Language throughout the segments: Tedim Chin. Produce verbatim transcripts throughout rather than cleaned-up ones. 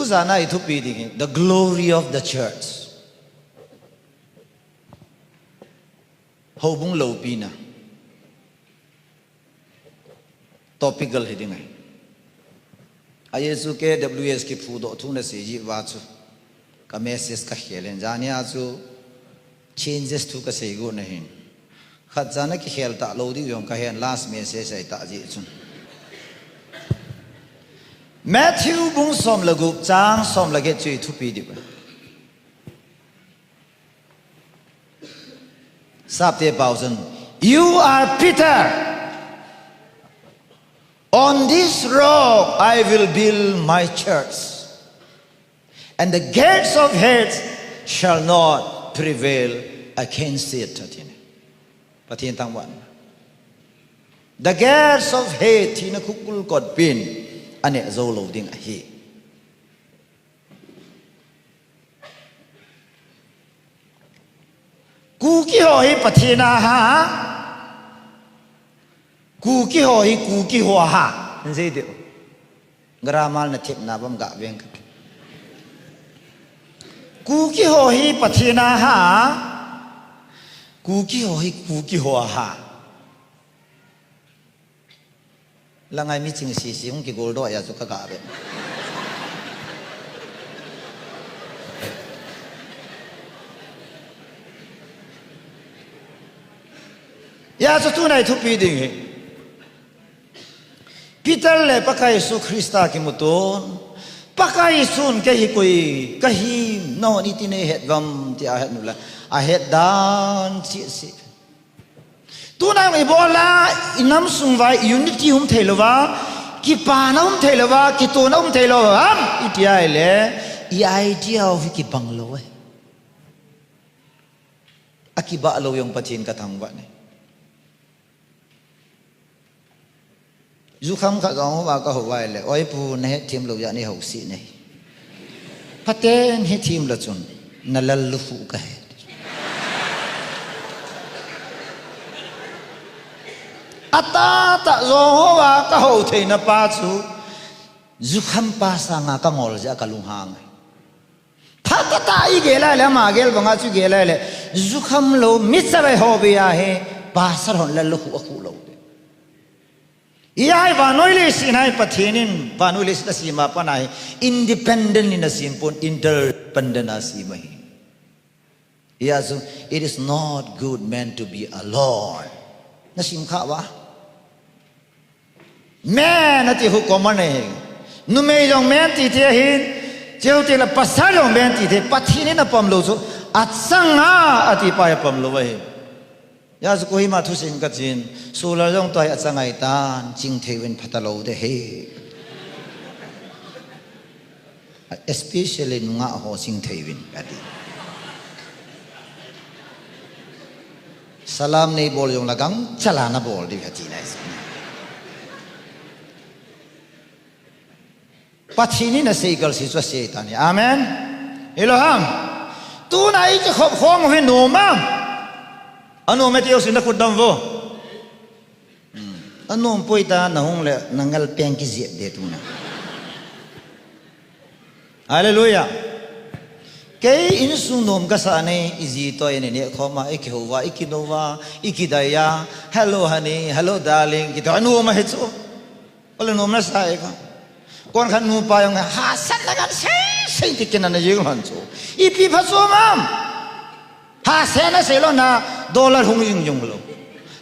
Zana i thupi ding hi, the glory of the church. Hobung lopina. Topical hi ding ahi. A Jesu K W S kiphuh dawh thu na si jih va cu ka message ka khel in zania cu changes thu ka sei guh na hin. Khat zan a kikhel tah lo dih zong ka hen last message ai tah jih cun. Matthew bung sawm le guk cang sawm le get cu i thupi dih. Sapte pau cun, "You are Peter. On this rock I will build my church. And the gates of hell shall not prevail against it." Pathian thangvan. The gates of hell, thihna khukul kotpin a neh zo lo ding ahi. Kuki haw hi Pathian a ha. Kuki haw hi Kuki haw a ha. An zei deuh. Grammar na thepna bam gah veng ka. Kuki haw hi Pathian a ha. Kuki haw hi Kuki haw a ha. Langai mi cing sisi hong kigol dawh ya cu ka gah ve. Ya cu tunai thupi ding hi. Peter le Pakai Jesu Khrista kimutun Pakai Jesu in kei hi koi ka hi, na hon i ti nei het vam ti a het nu le a het dan cih si. Tunang i bawla i nam sung vai i unity um thei lo va, kipana um thei lo va, kituna um thei lo va, i ti ai le i idea of hi kibang lo ai. A kibah lo yong Pathian ka thangvah ni. Zukham khat zong hova ka ho vai le, "Oi pu, na het thim lo ya ni ho si nei. Paten hi thim lo cun na lal lu hu ka he." A tata zong hova ka ho theina pa cu zukham pa sanga ka ngol zia ka lunghang. Phatata i gelai le ama gel banga cu gelai le zukham lo mi cabai hawbi a hi pasar hon lal lu hu a khu lo. Ia hi vanoi le sin hai Pathian in vanoi le sin a sima pana hi independent in a sim pun interdependent a sima hi. Ia cu it is not good man to be alone. Na sim kha va. Men a ti hu koma nei hi. Numei zong men ti thei hin. Ceu ti la pasal zong men ti thei Pathian in a pam lo cu a cang a a ti pa a pam lo hi. Ya cu Kohima thusin ka cin, sular zong tuai a cangai tan, cing thei ven phata lo de he. Especially nungah haw cing thei ven ka ti. Salam nei bawl zong la gang chala na bawl di ka ti nai. Pathian in a sei kal si cu a sei ta ni. Amen. Hi lo ham. Tuna i ci khop khawng uh hi nuam am? A nuam e ti uh sin na khut dam vo. A nuam poi ta na hung le na ngal peng ki ziat de tuna. Halleluia. Kei inn sung nuam ka sa nei i zi toi ni ne khoma i ki hova i ki nova i ki dai ya. Hello honey, hello darling ki ta nuam a hi cu. Ole nuam na sa e ka. Kuan khat nupa yong ha san la kan sei sei ti kin na ying hon cu. I pi pha cu mam. Ha sen a sei lo na dollar hung ying yung lo.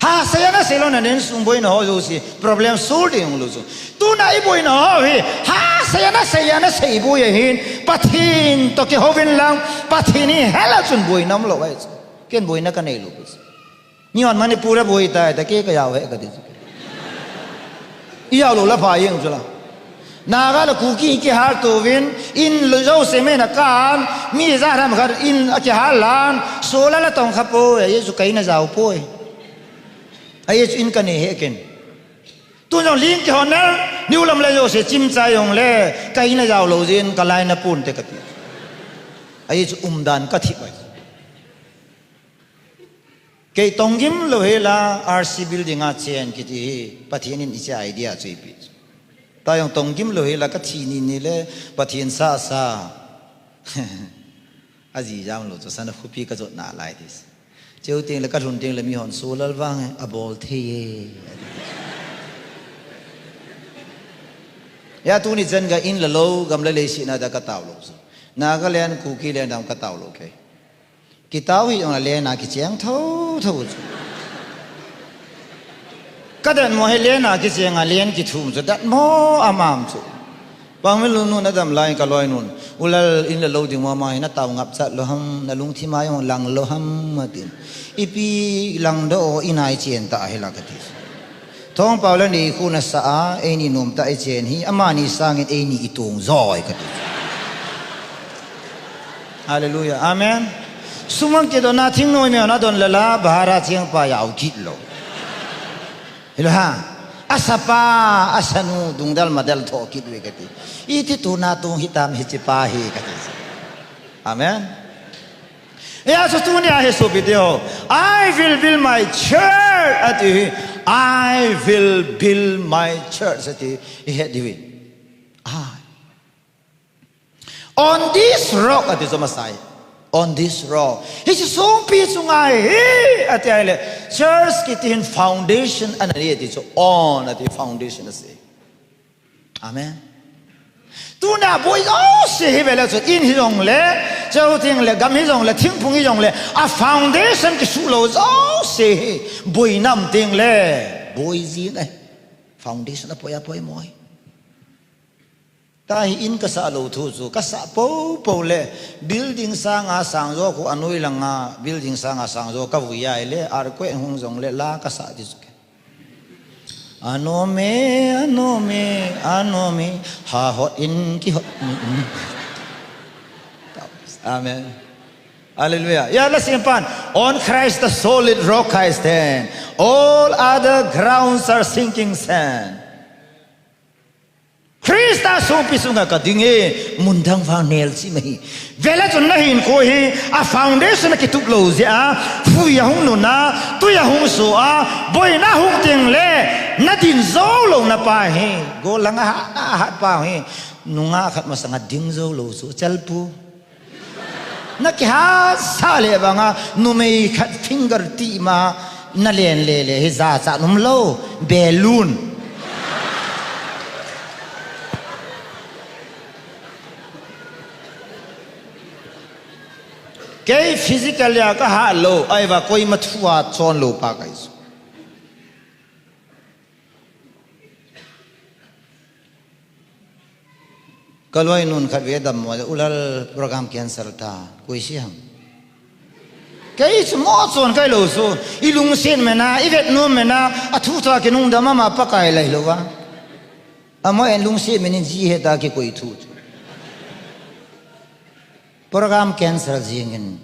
Ha sen a sei lo na nen sung boi na ho zo si problem sul ding yung lo cu. Tu na i boi na ho hi ha sen a sei a na sei boi a hin Pathian to ki hovin lang Pathian i hela cun boi nam lo ai cu. Ken boi na ka nei lo cu. Ni hon Manipur a boi tai ta ke ka yau he ka ti cu. I yau lo la pha ying cu la. Naga le Kuki kihal tovin in lo zo se men a kan mi za ram khat in a kihal lan so la la tong kha poi a Yesu kai na zau poi. A Yesu in ka nei he ken. Tu zong ling ki hon nel niu lam le zo se cim cai yong le kai na zau lo zin ka lai na pun te ka ti. A Yesu um dan ka thip ai. Kei tong gim lo hi la R C building a chen ki ti hi Pathian in i cia idea cu i pi. Ta zong tong gim lo hi la, ka thih ni ni le Pathian sa sa. A zi zam lo cu san a khuapi ka zot na lai ti. Ceu ting le ka hlun ting le mihon su lal vang a bawl thei e. Ya tuni cen ka inn le lo gam le lei sihna da ka tau lo cu. Nagaland, Kuki land dam ka tau lo kei. Kitau hi zong a len a kiciang thotho cu. Ka datmaw hi len a kiciang a len kithum cu datmaw a mam cu. Pangmin lungnu na dam lai ka luai nun. Ulal inn le lo ding mama hi na tau ngap cat lo ham, na lungthim ai hong lang lo ham a tin. Ipi lang do aw i nai cian ta hi la ka ti. Thawngpau le ni khu na sa a, ei ni nuam ta i cian hi, ama ni sangin ei ni i tung zaw ka ti. Hallelujah. Amen. Sumang kidona thing noi meo na don lala bahara ciang pa yau kit lo. Hilo ha. A sapa, a sanu dungdal madal tho kit ve ka ti. I ti tu na tung hitam hi ci pa hi ka ti. Amen. Ya so tu ni a he so video. I will build my church ati. I will build my church ati. I he diwi. I On this rock a ti cu a masa hi. On this rock. Hi cu sungpi cungah hi a ti ahih leh church kiti hin foundation a na ni a ti cu on a ti foundation a si. Amen. Tuna buai zo si hi ve le cu inn hi zong le, ceu ting le, gam hi zong le, thingphung hi zong le, a foundation kisuh lo zo si hi. Buai nam ting le, buai zing eh. Foundation a poi a poi maw hi. Ta hi inn ka sah lo thu cu ka sah popo le building sanga sangzaw khu a nui langa building sanga sangzaw ka vui ai le earthquake hung zong le la ka sah ti cu ke. A nuam e, a nuam e, a nuam e, ha hot in ki hot. Amen. Hallelujah. Ya la sing pan, on Christ the solid rock I stand. All other grounds are sinking sand. Khrista sungpi sungah ka ding hi, mundang vang nel cih mah hi. Vela cun na hin kua hi, a foundation a kitup lo zia a, fui a hung nun a, tui a hung suah a, boina hung ting le, na din zo lo na pa hi. Golang a hat, a hat pa hi. Nungah khat masang a ding zo lo cu, calpu. Na kihat sa le banga numei khat finger tih ma na len lele hi za cah num lo, belun. Kei physical ya ka hah lo, ai va koi ma thua cawn lo pa kai su. Ka luai nun khat ve dam maw, ulal program cancel ta, koi si ham. Kei cu maw cawn kai lo su, i lungsiat mena, i vet nuam mena, a thu ca ki nungdam ama pakai lai lo va. Amah en lungsiat menin ji he ta ki koi thu cu. Program cancel zingin,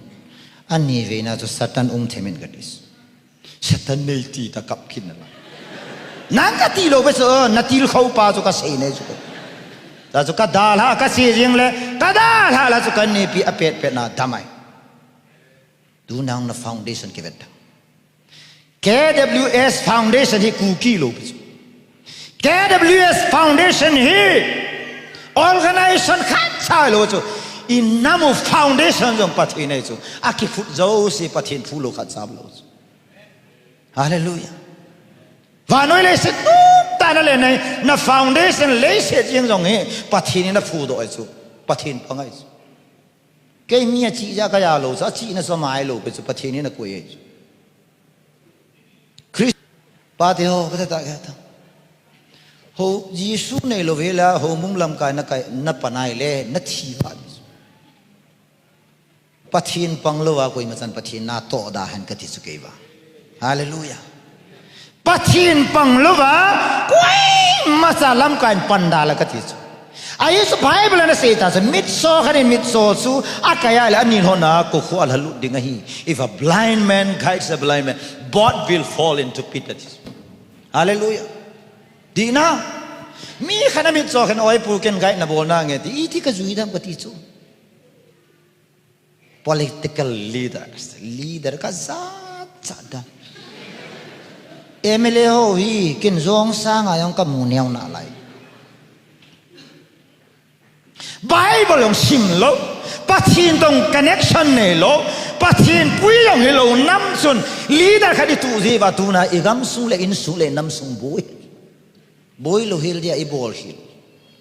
a ni veina cu Satan um themin ka ti su. Satan nei ti ta kap khin na la. Nang ka ti lo pe cu, na til kho pa cu ka sei nei cu. Ta cu ka dalha ka si zing le, ka dalha la cu kan nipi a pet pet na damai. Tu nang na foundation ki vet ta. K W S foundation hi Kuki lo pe cu. K W S foundation hi organization khat chai lo cu. I namu foundation zong Pathian nei cu. A kiphut zo si Pathian phu lo khat cham lo cu. Hallelujah. Vanoi leiset tum ta na le nei, na foundation leiset zing zong hi Pathian in a phu dawh ai cu, Pathian pang ai cu. Kei mi a cih zia ka ya lo cu, a cih na sa mai lo pe cu, Pathian in a kuai ai cu. Khrist pate ho ka ta ta ka ta. Ho Jesu nei lo ve la, ho mum lam kai na kai na panai le, na thi va. Pathian pang lo a, koi ma can Pathian na tawh da hen ka ti cu kei va. Hallelujah. Pathian pang lo a, koi ma ca lamkai pan da la ka ti cu. A hi cu Bible na sei ta cu, mitsaw khan in mitsaw cu, a kai a le a nin hon a, ko khu a la lut ding a hi. If a blind man guides a blind man, both will fall into pit a ti cu. Hallelujah. Dihna. Mi khan a mitsaw khan oi pu ken guide na bawl na nge ti, i ti ka zui dam ka ti cu. Political leaders, leader ka zat zat dan. M L A ho hi, kin zong sang a yong ka mu neu na lai. Bible hong sim lo, Pathian tawh connection nei lo, Pathian pui hong hi lo nam cun leader khat i tuh ziva tuna i gam sung le inn sung le nam sung buai. Buai lo hil dia i bawl hil.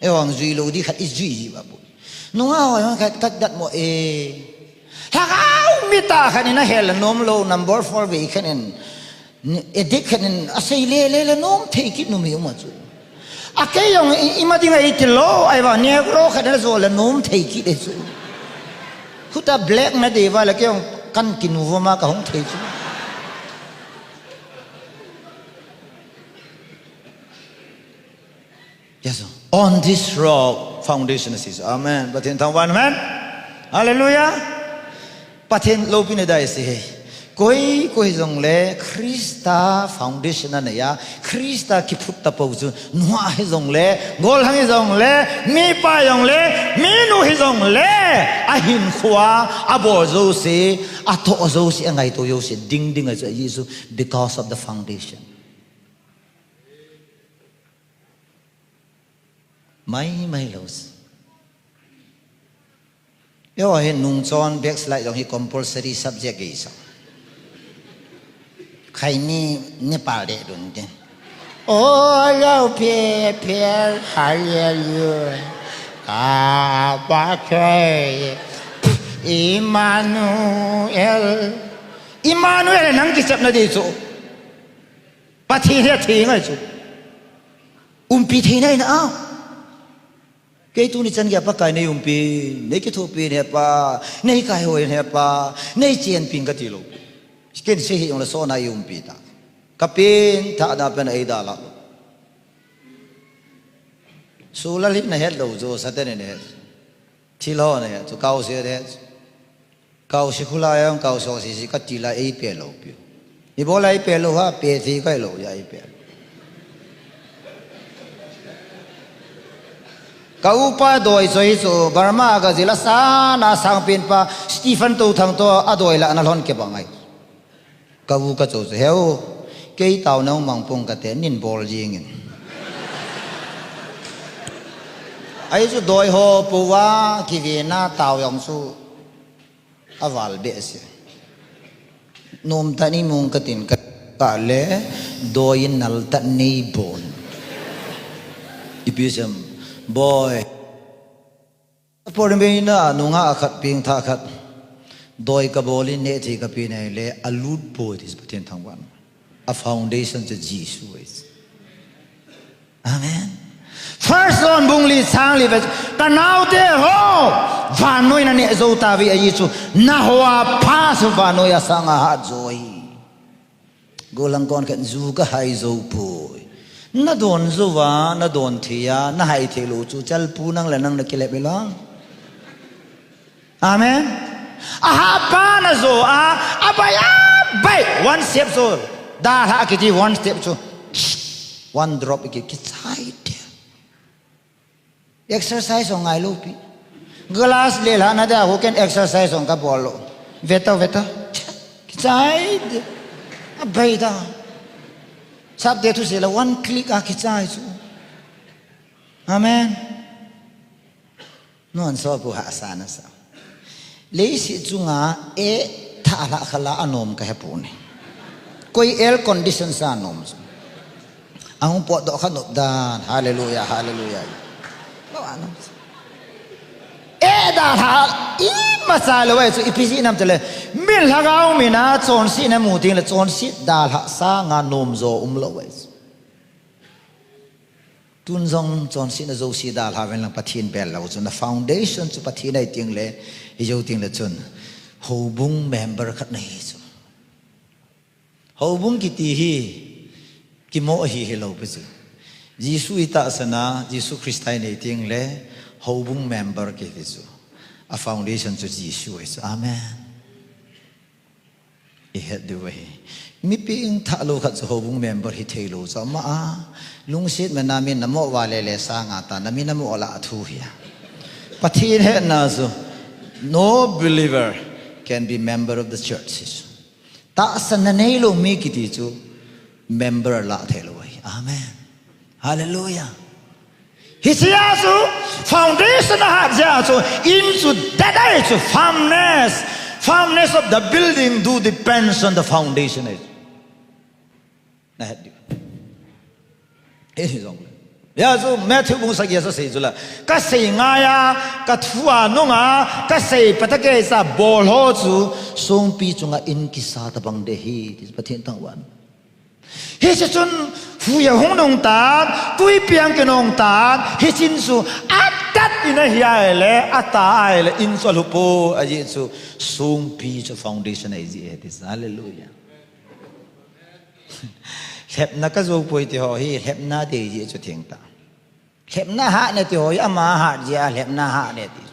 E hong zui lo di khat i zui ziva buai. Nunga hoi hong khat kat dat mo e. Hlakau mita khat in a hel la nuam lo number four vei khat in. Edik khat in a sei lele la nuam thei kit numi um a cu. A kei zong i, i ma ding a i ti lo, ai va, negro khat in a zual la nuam thei kit a cu. Huta black na dei va la kei zong kan kinu va ma ka hong thei cu. Yes, on this rock, foundation is. Amen. Pathian thangvan, amen. Hallelujah. Pathian lopina dai si hei. Koi, koi zong le, Krista foundation a nei a, Krista kiphut tapo cu, nuah hi zong le, golhang hi zong le, mipa hi zong le, minu hi zong le, a hinkhua, a bawl zo si, a tawh zo si, a ngaito zo si, ding ding a cu, a Jesu, because of the foundation. Mai mai lo si. Yo, hi nungcawn backslide zong hi compulsory subject gei sa. Khai ni Nepal de dun din. Oh, lo pe pe, hallelujah. Ka ba kai. Emmanuel. Emmanuel nang kisap na di cu. Pathian hi a thei ngai cu. Umpi thei nai na a. Kei tuni chan gei a Pakai nei umpi, nei kithupi nei pa, nei kaihuai nei pa, nei cianping ka ti lo. Ken si hi ong la sawna i umpi ta. Ka pin thahna pen a ei dah lah lo. Sulal hi na het lo cu, Satan in het. Thil haw na het cu, kau si het. Kau si khula yang kau sawng sisi ka ti lai ei pe lo piu. I bawl lai pe lo ha, pe thei kai lo ya ei pe. Ka upa dawi soi cu Burma ka zila sana sangpin pa Stephen To Thang to a dawi la na hlon ke bangai. Ka u ka co cu heu, kei tau nang mangpung ka te nin bawl zingin. Ai cu dawi haw po a kivena tau yong cu. A val beh a si. Nuamtah ni mung ka tin ka kah le dawi in naltah nei bawn. I pi siam bawi. A por mei na nungah a khat ping thah khat. Dawi ka bawl in neh thei ka pi nei le a lut bawi ti si Pathian thangvan. A foundation cu Jesuh a si. Amen. First John bung li chang li ve, ka naute ho, vannoi na neh zo ta ve a i cu, na hoa pa cu vannoi a sang a hat zo hi. Golang kon khen zu ka hai zo pui. Na dawn zo a, na dawn thei a, na hai thei lo cu, calpu nang le nang na kilep i lang. Amen. A hapa na zaw a, a bai a bai. One step zaw. Dalha kiti one step cu. One drop i ki kicai te. Exercise ong ngai lo pi. Glass le hla na da ho ken exercise ong ka bawl lo. Veta veta. Kicai te. A bai da. Sap te thu se la one click a kicai cu. Amen. Nuan saw pu hahsa na sa. Leisi cunga eh thah hlah khala a nuam ka he pu ni. Koi air condition sa nuam cu. A hung puah dawh kha nup dan. Hallelujah, hallelujah. Lo a nuam cu. Eh dah hlah i masa lo ai cu i pisi nam te le. Min hlakau mina cawn si na mu ting le cawn si dah hlah sa nga nuam zaw um lo ai cu. Tun zong cawn si na zo si dah hlah ven lang Pathian bel lo cu na foundation cu Pathian ai ting le hi zo ting le cun hobung member khat na hi cu. Hobung kiti hi kimawh hi hi lo pi cu. Jesuh i tahsana Jesuh Khrista i nei ting le hobung member kiti cu. A foundation cu Jesuh ai cu. Amen. I het dih uh ahi. Mipi in thah lo khat cu hobung member hi thei lo cu amah a lungsit mena min na mawh va lele sa nga ta na mi na mawh lah a thu hi a. Pathian hehna cu no believer can be member of the church hi cu. Tahsan na nei lo mi kiti cu member lah thei lo ahi. Amen. Hallelujah. Hi sia cu Foundation a hat zia cu inn cu dat ai cu firmness, firmness of the building do depends on the foundation ai. Na het dih. Ei hi zong le. Ya cu Matthew bung sagih a sa sei cu la. Ka sei ngai a, ka thu a nung a, ka sei patak ei sa bawl haw cu sungpi cungah inn kisa tabang deh hi, ti Pathian tangwan. Hi si cun hui a hung nung tan, tuipiang ki nung tan, hi cin cu a tat in a hi ai le, a ta ai le, inn cu a hlup uh a zih cu sungpi cu foundation a i zih he ti sa. Hallelujah. Hlepna ka zo puai ti haw hi, hlepna te i zih cu thing ta. Hlepna hah ne ti haw hi, ama hah zia hlepna hah ne ti.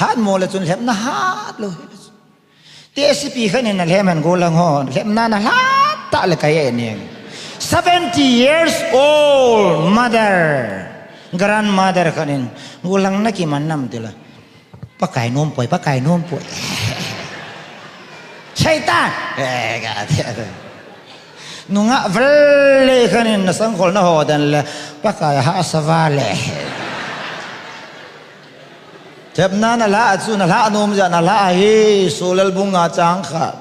Hah maw le cun hlepna hah lo hi. Te sipi khan in na hlem hen golang haw, hlepna na hlat tak le ka ye ning. Seventy years old mother, grandmother khan in golang na ki man nam ti la. Pakai nuam puai, Pakai nuam puai. Satan! Eh, ka ti a. Nungah vel le khan in na sangkhol na haw dan le Pakai a hah a sa va le. Thepna na hlah cu na hlah nuam zia na hlah hi, Sualal bung nga cang khat.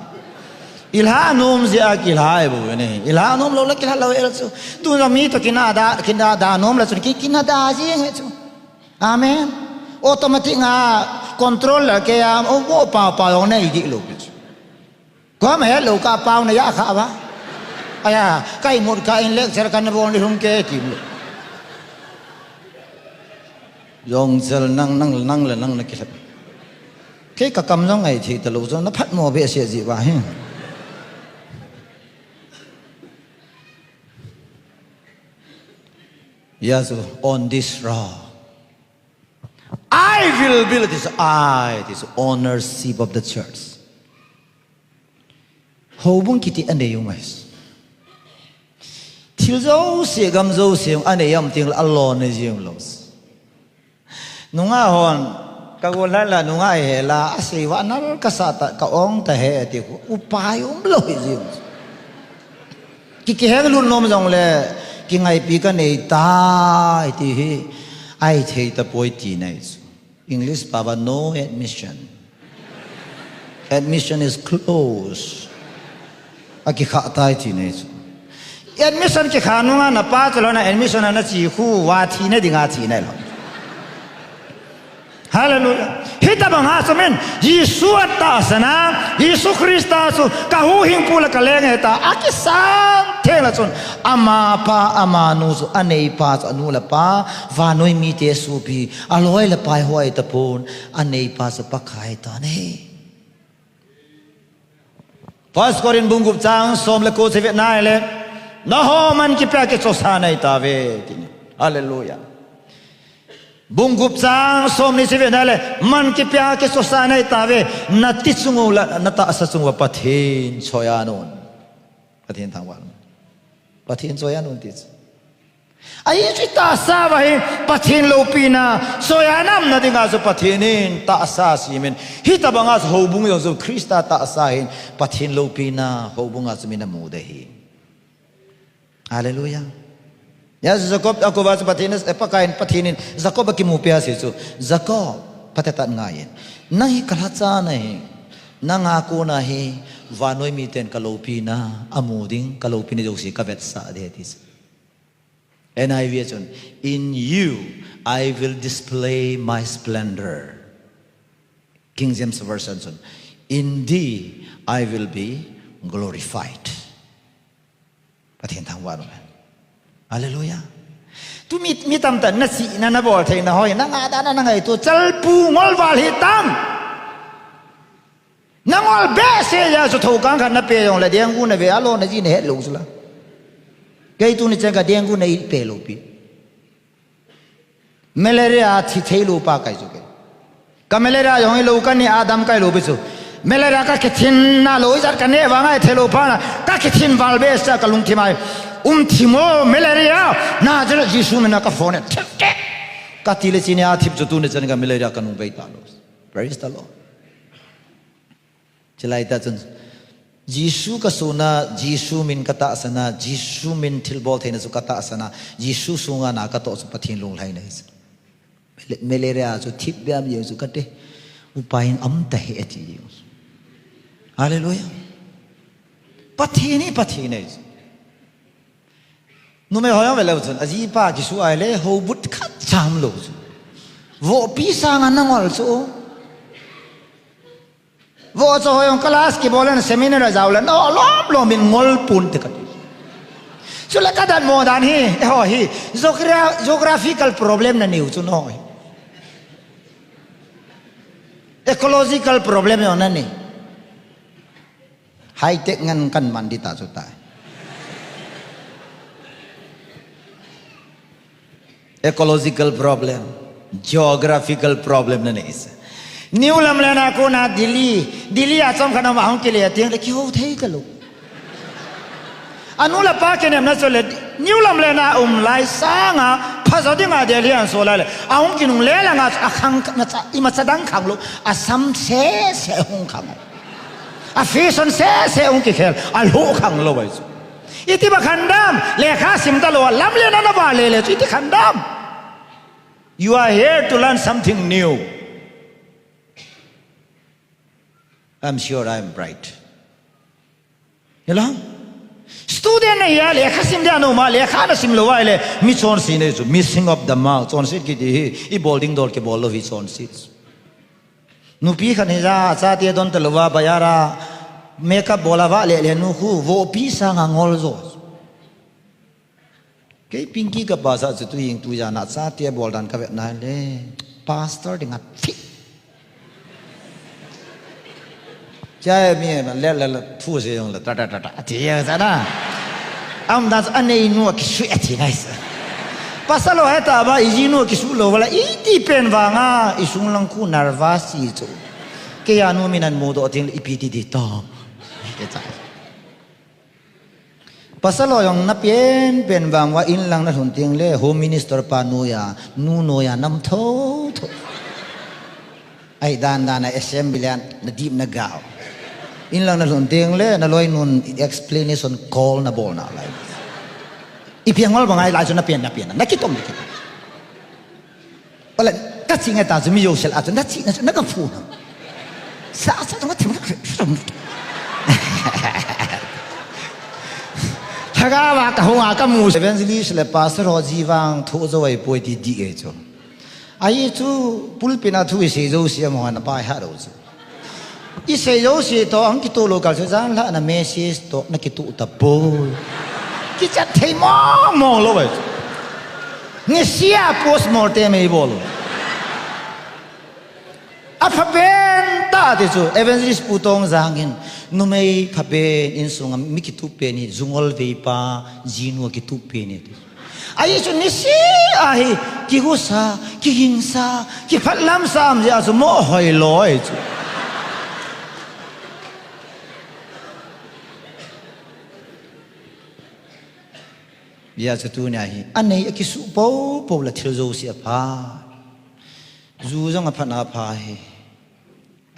I hlah nuam zia ki hlah hi bu ni. I hlah nuam lo la ki hlah lo el cu. Tu na mi to kina da, kina da nuam la cu ki, kina da zing he cu. Amen. Automatic nga control la ke a, o, o, pau, pau, yong nei dih lo. Kua ma het lo ka pau na ya kha ba. Aya, kai mut ka in lecture kan na bon li hum ke tim lo. Yong sel nang, nang, nang le nang na kilat. Kei ka kam zong ngai thei ta lo zong na phat maw be sia zi ba hi. Yes, on this rock. I will build this, I, this ownership of the church. Hobung kiti a nei um ai. Thil zo si gam zo si a nei am ting la a lawn nei zing lo. Nunga hon ka gol lai la nunga he la a sei wa nal ka sa ta ka ong ta he ti ku upai um lo hi zing. Ki kiheng lut nuam zong le kingaipi ka nei ta i ti hi. Ai thei ta puai ti nei cu. English pau ah no admission. Admission is closed. A kikhah ta i ti nei cu. Admission kikhah nungah na pa cu lo na admission a na ci khu wa thi na dingah ci nei lo. Hallelujah. Hih tabang ah cun min Jesuh a tahsan a, Jesuh Khrista cu ka huhing pu le ka leng he ta a kisam theng le cun ama pa ama nu cu a neipa cu a nu le pa vannoi mite supi a lawi le pai huai ta pun a neipa cu Pakai ta nei. First Korin bung gup cang sawm le kua ci ve nai le na haw man kipia kicosa nei ta ve ti ni. Hallelujah. Bung gup cang sawm ni ci ve nai le man kipia kicosa nei ta ve na ti cung uh la na tahsa cung uh Pathian chawi a nun. Pathian thangvah nun. Pathian chawi a nun ti cu. Ahi cu i tahsa va hi Pathian lopina soi a namna dingah cu Pathian in tahsa a simin hih tabangah cu hobung zong cu Khrista tahsa hin Pathian lopina hobungah cu min a mu deh hi. Halleluiah. Ya Jacob a kuva cu Pathian a, eh, Pakai in Pathian in Jacob a kimu pia si cu Jacob, phatetat ngai in nang hi ka hlaca na hi, nang a kona hi vannoi mite in ka lopina a mu ding, ka lopina zosi ka vetsah dih ti si. N I V ahcun, "In you I will display my splendor." King James Version cun, "In thee I will be glorified." Pathian thangvah lo. Halleluiah. Tu mi, mi tamtak na sihna na bawl theihna hoi, na ngah dahna na ngei tu, calpu ngolval hi tam. Na ngol behseh ya cu thokang khat na pe zong le dengue na ve a law na zi na het lo cu la. Kei tu ni cen ka dengue na i pe lo pi. Malaria thi thei lo pa kai cu kei. Ka malaria zong i lo ka ni a dam kai lo pi cu. Malaria ka kithin na lo i zat ka neh vang ai thei lo pa na ka kithin val behseh ka lungthim ai. Um thim aw malaria na zat Jesu min na ka phone thip kek. Ka ti le ci ni a thip cu tu ni cen ka malaria ka nung vei ta lo. Praise the Lord. Ci lai ta cun Jesu ka suna, Jesu min ka tahsana, Jesu min thilbawl theihna cu ka tahsana, Jesu sunga na ka tawh cu Pathian lunglhaina hi si. Malaria cu thip biam zing cu ka ti. Upa in am ta he a ci zing. Halleluiah. Pathian hi Pathian ei. Numei hoi hong ve lo cun a zipa kisuah ai le hobut khat cam lo cu. Vawhpi sang a na ngol cu. Vawh cu hoi hong class kibawl in seminar a zau le no lawm lawm in ngol pun te ka ti. Cu le ka dat maw dan hi, e haw hi, geogra-, geographical problem na niu cu no hi. Ecological problem yo na ni. High tech ngan kan man di ta cu tai. Ecological problem, geographical problem na nei sa. New lam le na ko na Delhi, Delhi a cawm khan a hong kile a tiang le kiho thei ka lo. A nu le pa kinem na cu le new lam le na um lai sanga phazaw dinga Delhi an so lai le a hong kinung le langa a khang na ca i ma ca dang khang lo a sam se se hong khang. A fashion sese hong kikhel a hluh khang lo ai cu. I ti ba khandam lekha sim ta lo a lam le na na va le le cu i ti khandam. You are here to learn something new. I'm sure I'm bright. Hi lo. Student na hi a lekha sim dia no ma lekha na sim lo ai le mi chawnsi nei cu missing of the mark chawnsi kiti hi i bawl ding dawl kibawl lo hi chawnsi. Nupi khat hi za a chate don ta lo a bayara makeup bawl a vah leh le nu khu vawhpi sanga ngol zaw. Kei Pinky ka pasal cu tu ing tu zan a chate bawl dan ka vetna le pastor ding a fit. Cia mi lel lel thu se yong le ta ta ta ta a ti ya sa na. Am dan a nei nu a kisuih a ti ngai sa. Pasal lo he ta ba i ji nu a kisuh lo wala i ti pen vanga i sung lang khu nervous si cu. Kei a nu min an mu dawh ting le i pi ti ti tawm. Pasal aw zong na pianpian vang ua inn lang na hlun tiang le Home Minister pa nuia nu nuia nam thotho. Aih dandan a assembly ah na dip na gau. Inn lang na hlun tiang le na loi nun explanation call na bawl na lai. I piang ngol bang ai lai cu na pian na pian na kitom na kitom. Wala ka cih ngai ta cu mi yosel a cu na cih na cu na ka phu na. Sa sa na thim. Thagau a ka hung a ka mu evangelist le pastor ho ji vang thu zo ai puai ti di e cu. Ai cu pulpit a thu i sei zo siam ho na pai ha lo cu. I sei zo si tawh ang kituh lo kal si zan hlah na message tawh na kituh ta pawl. Kichat thei mawngmawng lo ai. Nisia post mortem ei bawl. A pha pen ta ti cu evangelist Pu Tawng Zang in numei pha pen inn sungah mi kituh pen hi zungol veipa zinu a kituh pen hi ti. Ahi cu nisi ahi kihusa, kigingsa, kiphatlamsa amzia cu mawh hoi lawi cu. Bia cu tuni ahi a nei a kisuh popo la thil zo si a pha. Zu zong a phatna a pha hi.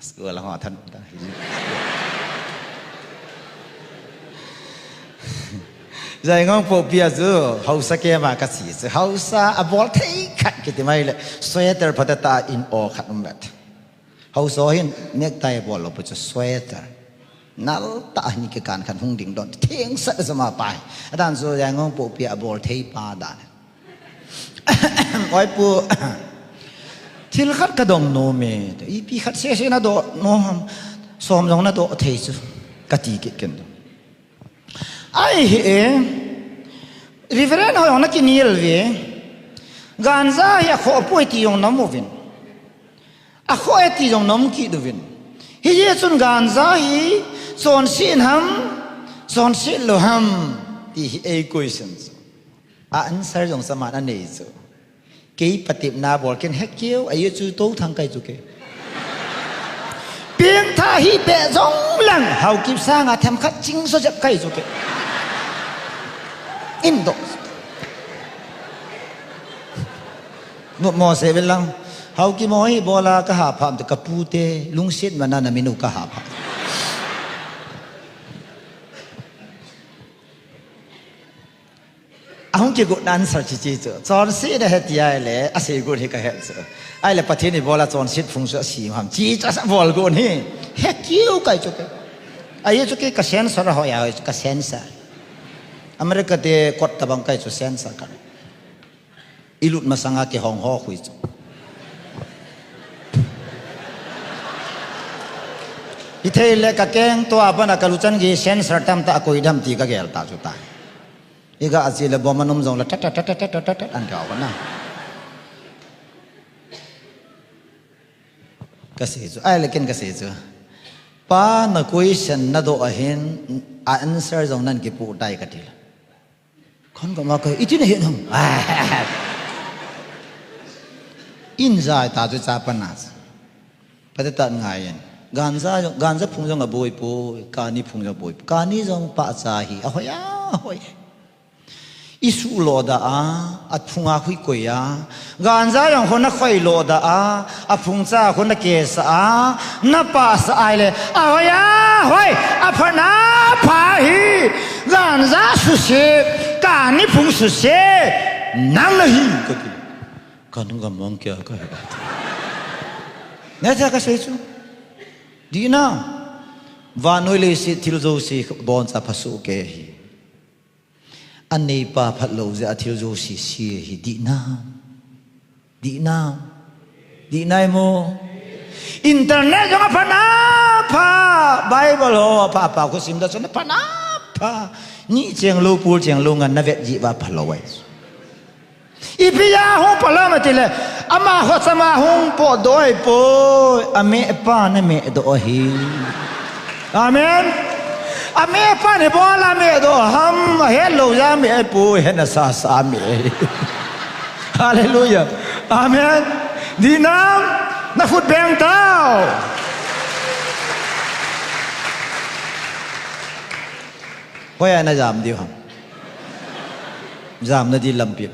School a hong a than ta hi. Zaingawng pohpi ah cu hausa kema ka si cu hausa a bawl thei khat kiti mai le sweater phatata in aw khat um vet. Hausa hin necktie a bawl lo pu cu sweater nal tah ni kikan khan hung ding don thengsat a zama pai a dan cu Zaingawng pohpi ah a bawl thei pa dan. Oi pu, thil khat ka dong nuam e, ipi khat sese na dawh nuam ham, sawm zong na dawh thei cu ka ti kik ken. Ai hi e, Reverend hoi zong na kinil ve, ganja hi a khawh puai ti zong na mu vin, a khawh e ti zong na mu kih du vin. Hi hi cun ganja hi cawn sih ham, cawn sih lo ham ti hi ei question cu. A answer zong saman a nei cu. Kei patipna bawl ken hek keu a i cu to thang kai cu ke. Piangtha hi peh zong lang haukip sanga themkhat cing so zep kai cu ke. In dok. Nup maw se vel lang. Haukip maw hi bawla ka hapham te ka pute lungsiat mana na minu ka hapham. A hong kigut na answer cici cu. Cawnsit a he ti ai le, a sei gun hi ka he cu. Ai le Pathian i bawl a cawnsit phung cu a sim ham. Ci cu a sa bawl gun hi. He kiu kai cu kei. A ye cu kei ka sensor a hoi a hoi cu ka sensor. America te kot tabang kai cu sensor ka. I lut masanga ke hong hawk hui cu. I thei le ka keng tua pana ka luchan gi sensor tam ta a koi dam ti ka gel ta cu ta. I gah a ci le bom an um zong le tat tat tat tat tat tat an kau na. Ka si cu, ai le ken ka si cu. Pa na question na doh ahin a answer zong nan kipuh tai ka ti le. Khon ka ma ka i tin ahin hong. In zai ta cu ca pan na. Pate tat ngai in. Ganza, ganza phung zong a buai pui, kani phung zong a buai pui. Kani zong pah ca hi. A hoi a, a hoi. I suh lawh dah a, a phung a khui koi a. Ganza zong hun a khoi lawh dah a, a phung ca hun a kesa a, na pah sa ai le. A hoi a, hoi, a pha na pha hi. Ganza susia, kani phung susia. Nang na hi, ka ti. Ka nung ka mong kia ka hi. Nga ca ka sei cu. Dihna. Vannuai leisit thil zo si bon ca pha suh ke hi. A neipa phat lo zia a thil zo si si hi dihna. Dihna. Dihna i mu. Internet zong a pha na pha. Bible ho a pha pha khu sim da cun a pha na pha. Nih ciang lo pul ciang lo ngan na vet jih va pha lo ai. I pi ya hong pha lo ma ti le. Ama ho sama hong pawh dawi poi. A meh pa na meh daw hi. Amen. A meh pa ni bawl a meh daw ham a het lo za meh ai pu het na sa sa meh ai. Hallelujah. Amen. Dinam na khut beng tau. Hoi a na zam diu ham. Zam na di lampi.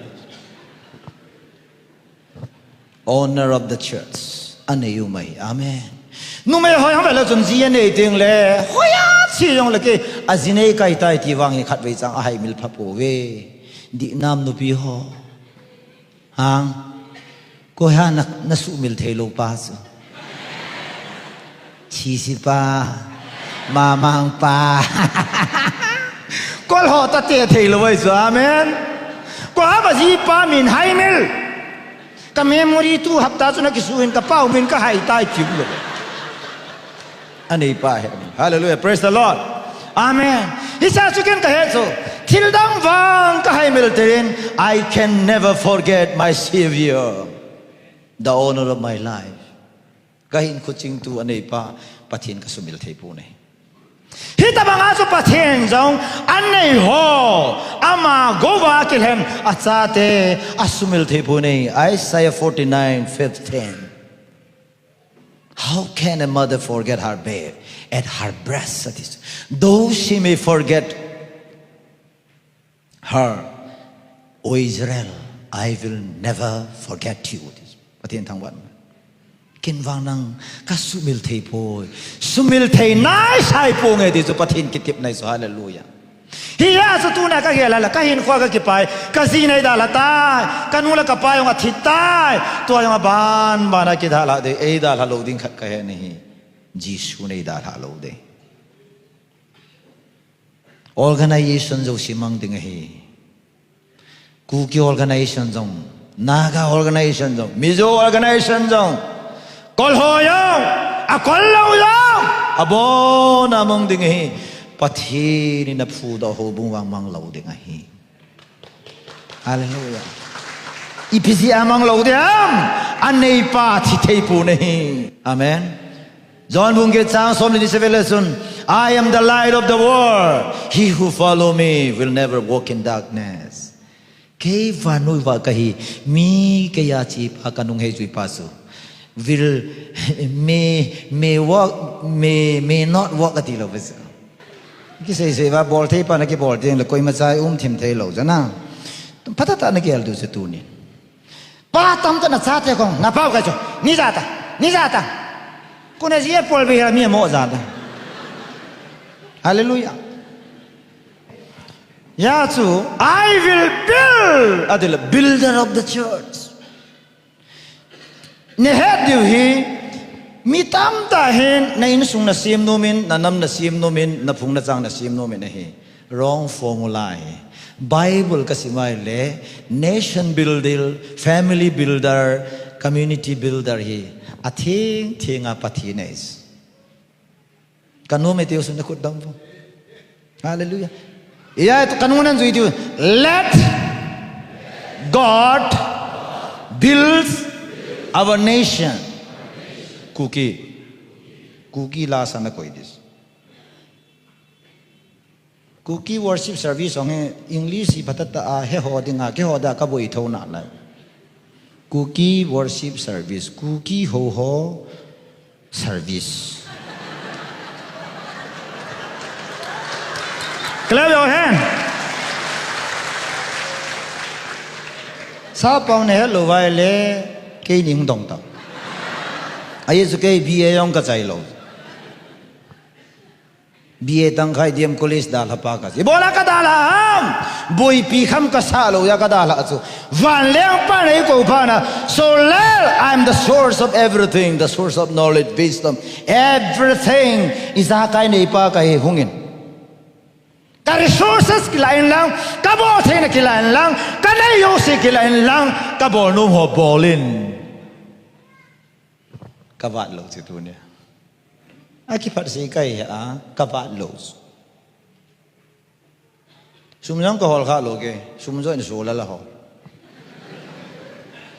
Honor of the church. A nei uh mai. Amen. Numei hoi hong ve lo cun zi a nei ding le hoi a si zong le kei a zi nei kai tai ti vang hi khat vei cang a hai mil pha po ve. Dihnam nupi ho. Hang. Ko ha na, na suh mil thei lo pa cu. Chisi pa. Mamang pa. Kol ho ta te thei lo ai cu. Amen. Ko ha ba zi pa min hai mil. Ka memory tu hapta cu na kisuh in ka pau min ka hai tai cim lo. A nei pa he. Hallelujah. Praise the Lord. Amen. Hi sa cu ken ka he cu. Thil dang vang ka hai mel terin. I can never forget my Savior. The owner of my life. Ka hin khucingtu a nei pa Pathian ka sumil thei pu nei. Hita banga cu Pathian zong a nei haw ama gova kilhem a cate a sumil thei pu nei. Isaiah forty-nine fifteen. How can a mother forget her babe at her breast? Though she may forget her, O Israel, I will never forget you. Pathian thangvat. Ken vang nang ka sumil thei poi. Sumil thei nai sai pong e ti cu Pathian kitip nai cu. Hallelujah. Hi a cu tuna ka gel la ka hin khua ka kipai ka zi nei dal a tai ka nu la ka pa yong a thit tai tua yong a ban ban a kidal a dei ei dal a lo ding khat ka he ni hi. Jesu nei dal a lo dei. Organization zo si mang ding ahi. Kuki organization zong, Naga organization zong, Mizo organization zong, Kolho zong, a kol lo zong, a bon a mang ding ahi. Pathian in a phu dawh ho bung vang mang lo ding ahi. Hallelujah. I phi zi a mang lo ding a nei pa thi thei pu nei. Amen. John bung giat cang sawm le nih sia ve le cun, "I am the light of the world. He who follow me will never walk in darkness." Kei vannuai va ka hi, mi kei a ci pa ka nung hei zui pa cu. Will, may, may walk, may, may not walk a ti lo ve cu. Kiseisei va bawl thei pa na kibawl tiang le koima ca i um thim thei lo cu na. Phatata na kial tu cu tu ni. Pa tamtah na cate kong na pau kai cu ni zata ni zata. Kuna zi a pawl bia mi a mawh zata. Hallelujah. Ya cu, "I will build," a ti le, builder of the church. Na het dih uh hi, mi tamtak hin na innsung na sim nuam in, na nam na sim nuam in, na phung na cang na sim nuam in ahi. Wrong formula hi. Bible ka sim ai le, nation builder, family builder, community builder hi. A thing thing a Pathian ahi. Ka nuam ei ti uh sun na khut dam vo. Hallelujah. Ia, ka nuam nan zui ti uh. Let God build our nation. Kuki. Kuki la sa na koi dis. Kuki worship service hong hi English hi phatata a he haw dinga, ke haw da ka boi tho na lai. Kuki worship service, Kuki ho ho service. Clap your hand. Sa pau ne hello vai le kei ning dong ta. Aye su kei B A yong ka chai lo. B A tang khai D M College dalha pa ka si. Bola ka dalha ham. Boipi kham ka sa lo ya ka dalha cu. Van leng pa nei ko pa na. So lel, I'm the source of everything, the source of knowledge, wisdom, everything. I zakai nei pa ka hi hungin. Ka resources kila in lang, ka bawl theina kila in lang, ka nei yo si kila in lang, ka bawl num ho bawl in. Ka vat lo ci tu nia. A kiphat si kai a ka vat lo. Sum zong ka hawl kha lo ke, sum zong in su la la hawl.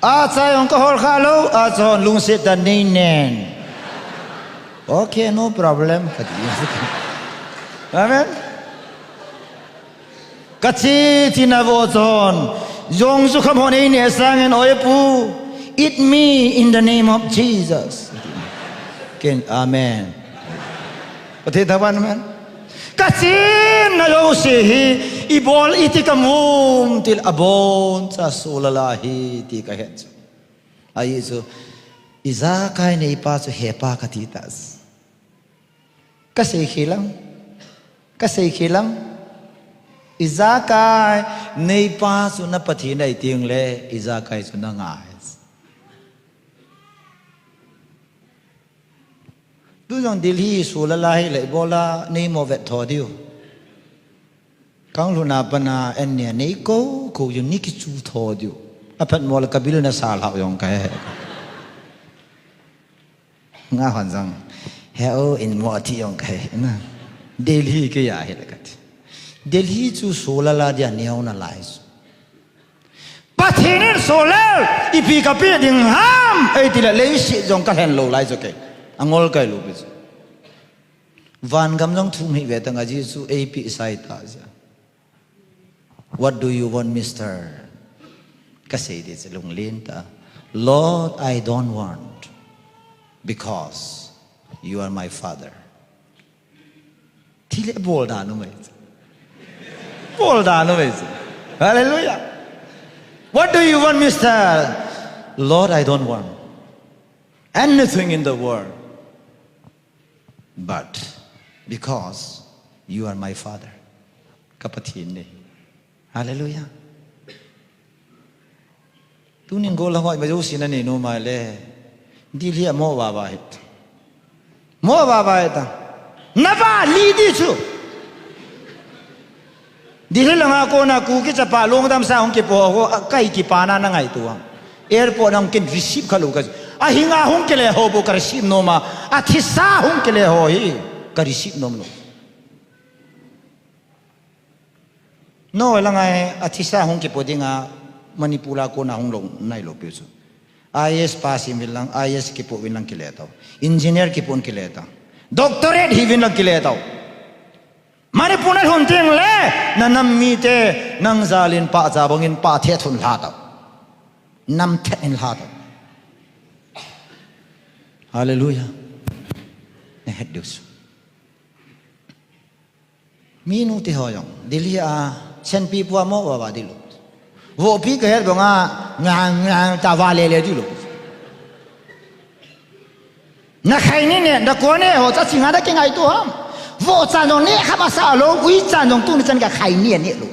A cai hong ka hawl kha lo, a cai hong lungset ta nei nen. Okay, no problem. Amen. Ka ci, ci na vaw cawn. Zong zu kham hon ei ne sangin, "Oi pu, eat me in the name of Jesus." Ken, amen. Pathian thapan, amen. Ka ci na lo si hi, i bawl i ti ka mum til a bawn ca su lala hi ti ka het cu. Ahi cu, i zakai nei pa cu he pa ka ti ta. Ka sei khi lang, ka sei khi lang, i zakai nei pa cu na Pathian ahi ting le, i zakai cu na ngai. Tu zong Delhi su lala hi le, bola nei maw vet thaw diu. Kang luna pana en nia nei ko, ko yun ni ki cu thaw diu. A phat maw la ka bil na sa hlau yong ka he. Nga hon zang. He o in mo a thi yong kai na. Delhi ke ya he la ka thi. Delhi cu su lala dia neo na lai su. Pathian in su lel i pi ka pi ding ham. Ei ti la lei si zong ka hen lo lai su ke. A ngol kai lo pi su. Van gam zong thum hi ve tang a Jesu ei pi sai ta zia. What do you want, mister? Ka sei dih ci lunglin ta. Lord, I don't want, because you are my father. Ti le bawl dan uh mai. Bawl dan uh mai. Hallelujah. What do you want, mister? Lord, I don't want anything in the world. But because you are my father. Ka Pathian nei. Hallelujah. Tuning goal hawh ma zo sin a nei no mai le. Dil hi a mo ba ba hit. Mo ba ba hit. Na ba li di chu. Dil hi langa kona ku ki chapa lungdam sa hong kipo ho kai kipana na ngai tuang. Airport nang kin receive kha lo ka. A hinga hong kile ho bo ka receive no ma. A thisa hong kile ho hi ka receive nom lo. No langa a thisa hong kipo dinga Manipur a kona hong lo nai lo piu chu. I A S pass in vin lang, I A S kipo vin lang kile tau. Engineer kipo in kile tau. Doctorate hi vin lang kile tau. Manipur na hun ting le na nam mi te nang zalin pa za bangin pa the thun hla tau. Nam the in hla tau. Hallelujah. Na het diu su. Mi nu te ho yong Delhi a senpi pua mo wa wa dilu. Vopi ka het bonga nga nga ta wa le le dilu. Na khai ni ne na ko ne ho ta singa da ki ngai tu ham. Vo chan dong ne kha ma sa lo ui chan dong tu ni chan ka khai ni ne lo.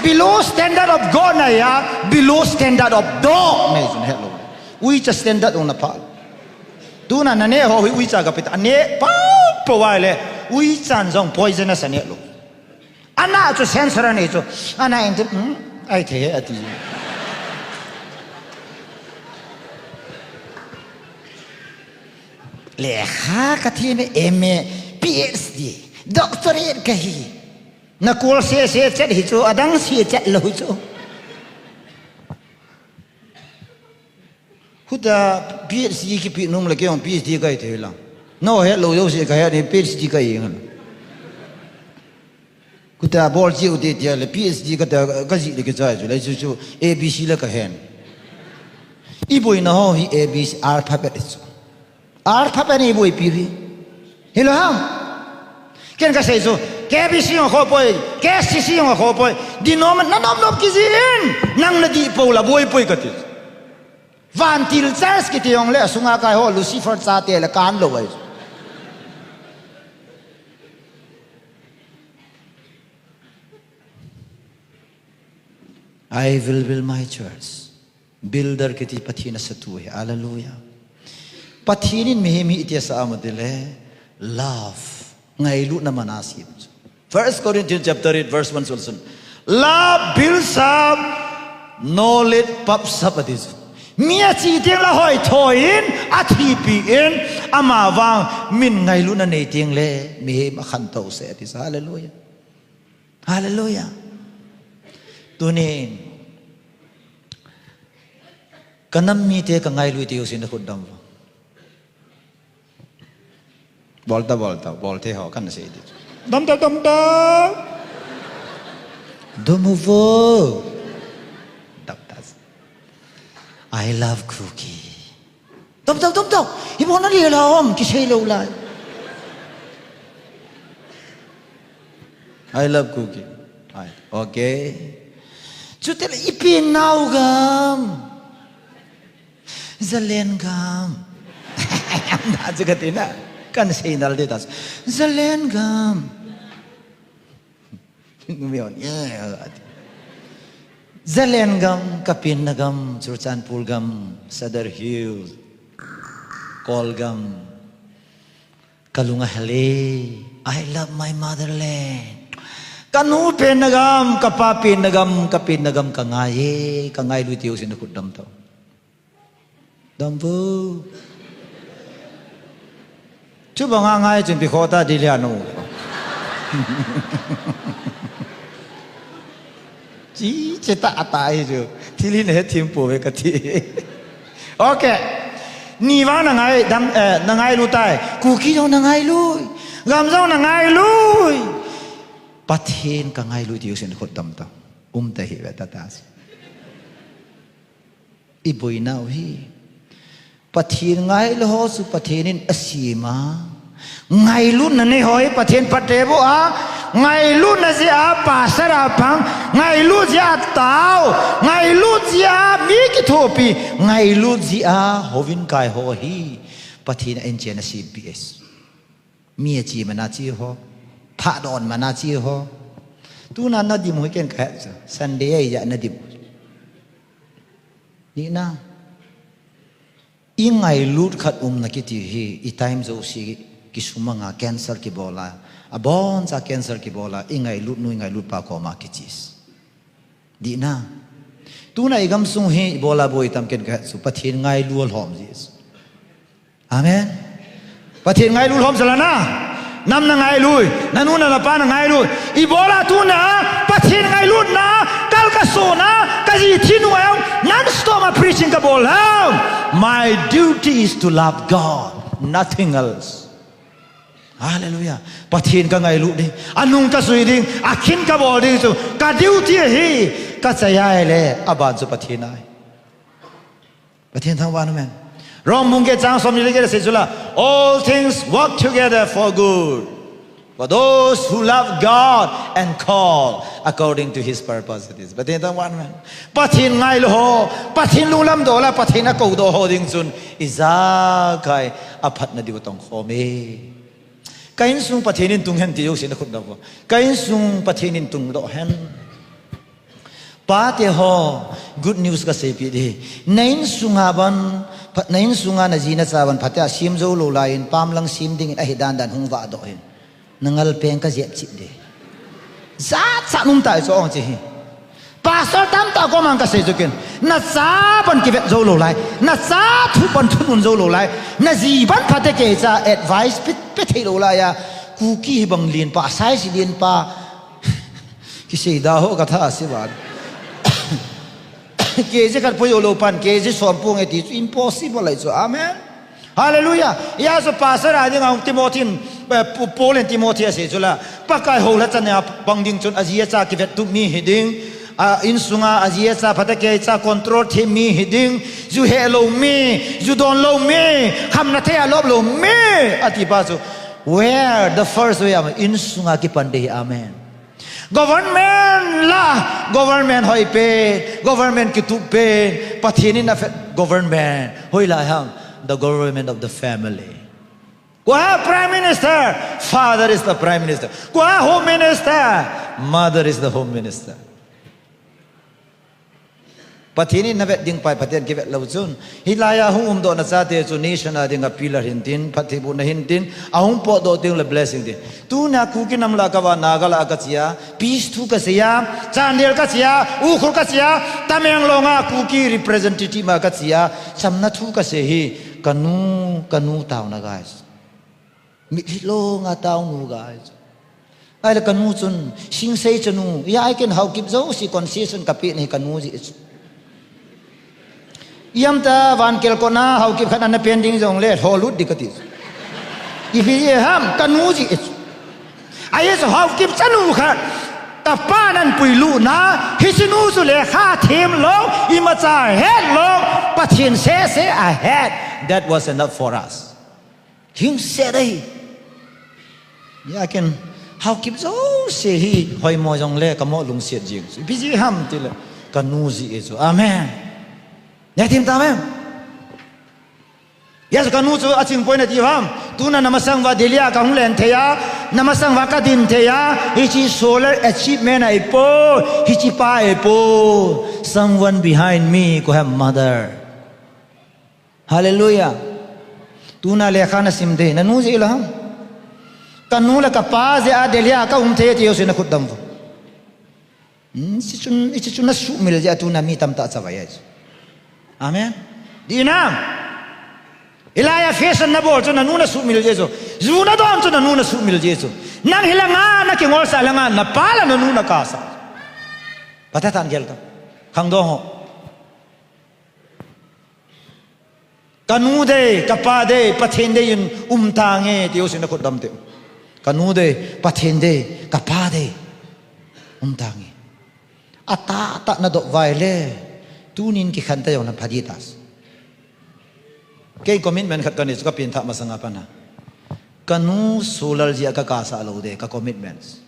Below standard of God na hi a, below standard of dog na hi cun het lo. Uica standard ung na pha. Tuna na neh ho hi uica ka pita a neh pau pau ai le uica in zong poisonous a neh lo. A nah cu sensor a nei cu a nah in cu, "Hmm, ai thei he," a ti. Lekha ka thim e, M A, P H D, doctorate ka hi. Na kual sese cet hi cu, a dang si cet lo cu. Huta P H D kipih nung le kei hong P H D ka hi thei la. No het lo zo si ka het ni P H D ka hi ngal. Kuta bawl ci uh ti tia le P H D ka ta ka zih le ka cai cu le cu cu A B C le ka hen. I buaina ho hi A B C alphabet hi cu. Alphabet hi buaipi hi. Hi lo hang. Ken ka sei cu K B C hong a khawh poi, K C C hong a khawh poi. Dinomin na nopnop kizih in nang na dih po la buai poi ka ti. Vantil church kiti hong le a sunga kai ho Lucifer cate le kan lo ai. I will build my church. Builder kiti Pathian a satu hi. Hallelujah. Pathian in mihem hi iti a sa a mati le love. Ngailuhna mana si. First Corinthians chapter eight verse one sulsun. Love builds up, knowledge puffs up a ti cu. Mi a ci tiang la hoi thawi in a thipi in ama vang min ngailuhna nei tiang le mihem a khanto se a ti cu. Hallelujah. Hallelujah. Tunin ka nam mite ka ngailui ti uh sin a khut dam. Bawlta bawlta bawlte haw kan na sei ti. Dam ta dam ta. Dam uh vo. Dam ta. I love Kuki. Dam ta dam ta. Hi bawl na lia la om kisei lo lai. I love Kuki. Ai, okay. Cuti le i pin nau gam. Zalen gam. Na cu ka ti na kan sei nal dih ta. Zalen gam. Mion ye. Zalen gam, ka pin na gam, Churachandpur gam, Sadar Hills, Kawl gam. Ka lung a hel e. I love my motherland. Ka nu pin na gam, ka pa pin na gam, ka pin na gam ka ngai e. Ka ngai lui ti uh sin na khut dam tau. Dam vo. Cu bang a ngai cun pi khawh ta dih lian uh. Ci ci ta a ta hi cu. Thil hi na he thim pu ve ka ti. Okay. Ni vang na ngai dam, eh, na ngai lu tai. Kuki zong na ngai lui. Gam zong na ngai lui. Pathian ka ngai lui ti uh sin khut dam ta. Um ta hi ve ta ta si. I buaina uh hi. Pathian ngai lo ho cu Pathian in a sim a. Ngailutna nei ho hi Pathian phat te bu a. Ngailutna zia a pastor a pang. Ngailut zia a tau. Ngailut zia a mi kithupi. Ngailut zia a hovin kai ho hi. Pathian a in cian a sim pi es. Mi a ci mana ci ho. Phah dawn mana ci ho. Tuna na dim hui ken ka het cu. Sunday a i zah na dim. Nihna. I ngailut khat um na kiti hi, i time zo si kisumanga cancer kibawl a, a bawn ca cancer kibawl a, i ngailut nu i ngailut pa kawma kicis. Dihna. Tuna i gam sung hi i bawl a bawi tam ken ka het cu, Pathian ngailu a hlawm zis. Amen. Pathian ngailu hlawm salana. Nam na ngailui, na nu na na pa na ngailui. I bawl a tuna, Pathian ngailutna, kal ka sona, ka zi thi nung a, non stop a preaching ka bawl hau. My duty is to love God, nothing else. Hallelujah. Pathian ka ngailut ding, a nung ka zui ding, a khin ka bawl ding cu, ka duty a hi, ka cai ai le, a ban cu Pathian ai. Pathian thangvahna men. Rom bung ke cang sawm ni le ke a si cula. All things work together for good. For those who love God and call according to his purpose. It is. Pathian thangvahna men. Pathian ngai lo ho. Pathian lunglam do la. Pathian a ko do ho ding cun. I zakai a phatna diu tong khawm e. Ka innsung Pathian in tung hen ti zo sin a khut do. Ka innsung Pathian in tung do hen. Pate haw, good news ka seipih dih. Na inn sunga ban, na inn sunga na zi na ca ban phatia sim zo lo lai-in pamlang sim dingin ahi dandan hung vah dawh in. Na ngal peng ka ziat cih dih. Zat sa num tai cu awng ci hi. Pastor tamtah kua man ka sei zukin, na ca ban kivet zo lo lai, na ca thuh ban thunun zo lo lai, na zi ban phate kei ca advice pe, pe thei lo lai a, Kuki hi bang lianpa, a size lianpa, kisei dah hawh ka tha a si van. Kei zi khat pui lo pan, kei zi sawm pung e ti cu impossible lai cu. Amen. Halleluiah. Ia cu pastor a ding a hung Timothy in, eh, Pu-, Paul in Timothy a sei cu la, Pakai ho la can a bang ding cun a zi a ca kivet tuk mi hi ding, a inn sunga a zi a ca phate kei ca control thim mi hi ding, zu heh lo mi, zu dawn lo mi, khamna thei a lawp lo mi, a ti pa cu, where the first way, amen, inn sunga kipan dih hi, amen. Government la, government hoi pen, government kitup pen, Pathian in a fet government hoi lai hang, the government of the family. Kua Prime Minister? Father is the Prime Minister. Kua Home Minister? Mother is the Home Minister. Pathian in na vet ding pai Pathian kivet lo cun, hih lai-ah hung umdawh na cate cu nation a ding a pillar hintin, phatthei buhna hintin, a hung pawh dawh ding le blessing ding. Tuna Kuki nam lah ka va, Naga lah ka cia, peace thu ka cia, Chandel ka cia, Ukhrul ka cia, Tamenglong ah Kuki representative ah ka cia, camna thu ka sia hi, ka nu, ka nu tauna guys. Mitlhi lawng a tau nu gai cu. Ai le ka nu cun, sing sei cu nu, ia ai ken haukip zo si concession ka peh ni ka nu zih cu. Iam ta van kel ko na haukip khat an na pen ding zong le, haw lut di ka ti cu. I pi i ham, ka nu zih cu. Ai cu haukip ca nu khat, ka pa nan pui lu na, hi si nu cu le kha thim lo, i maca het lo, Pathian sese a het. That was enough for us. Hing set ahi. Ya ken, haukip zo se hi, hoi maw zong le, ka mawh lungsiat zing. Bizi ham ti le, ka nu zi e cu. Amen. Ya tim ta amen. Ya cu ka nu cu a cing poi na ti ham. Tuna na masang va Delhi ah ka hung len thei a, na masang va ka din thei a, hi ci solar achievement ai po, hi ci pa ai po. Someone behind me, ko have mother. Halleluiah. Tuna lekha na sim te, na nu zih lo ham? Ka nu le ka pa zia Delhi ah ka um thei ti yo si na khut dam vo. Hmm, si cun, i ci cun na suhmil zia tuna mi tamtah cavai ai. Amen. Dina. Ilaya fashion na bawl cu na nu na suhmil zia cu. Zu na dawm cu na nu na suhmil zia cu. Nang hi la nga na kingol sa la nga na pa la na nu na ka sa. Pata tan gel ta. Khang dawng ho. Ka nu dei, ka pa dei, Pathian dei in um ta nge, ti uh sin a khut dam te uh. Ka nu dei, Pathian dei, ka pa dei, um ta nge. A tahtak na dok vai le, tunin kikhan ta zong na pha di ta si. Kei commitment khat ka nei cu ka pinthah masanga pana. Ka nu sulal zia ka kasa lo dei, ka commitments.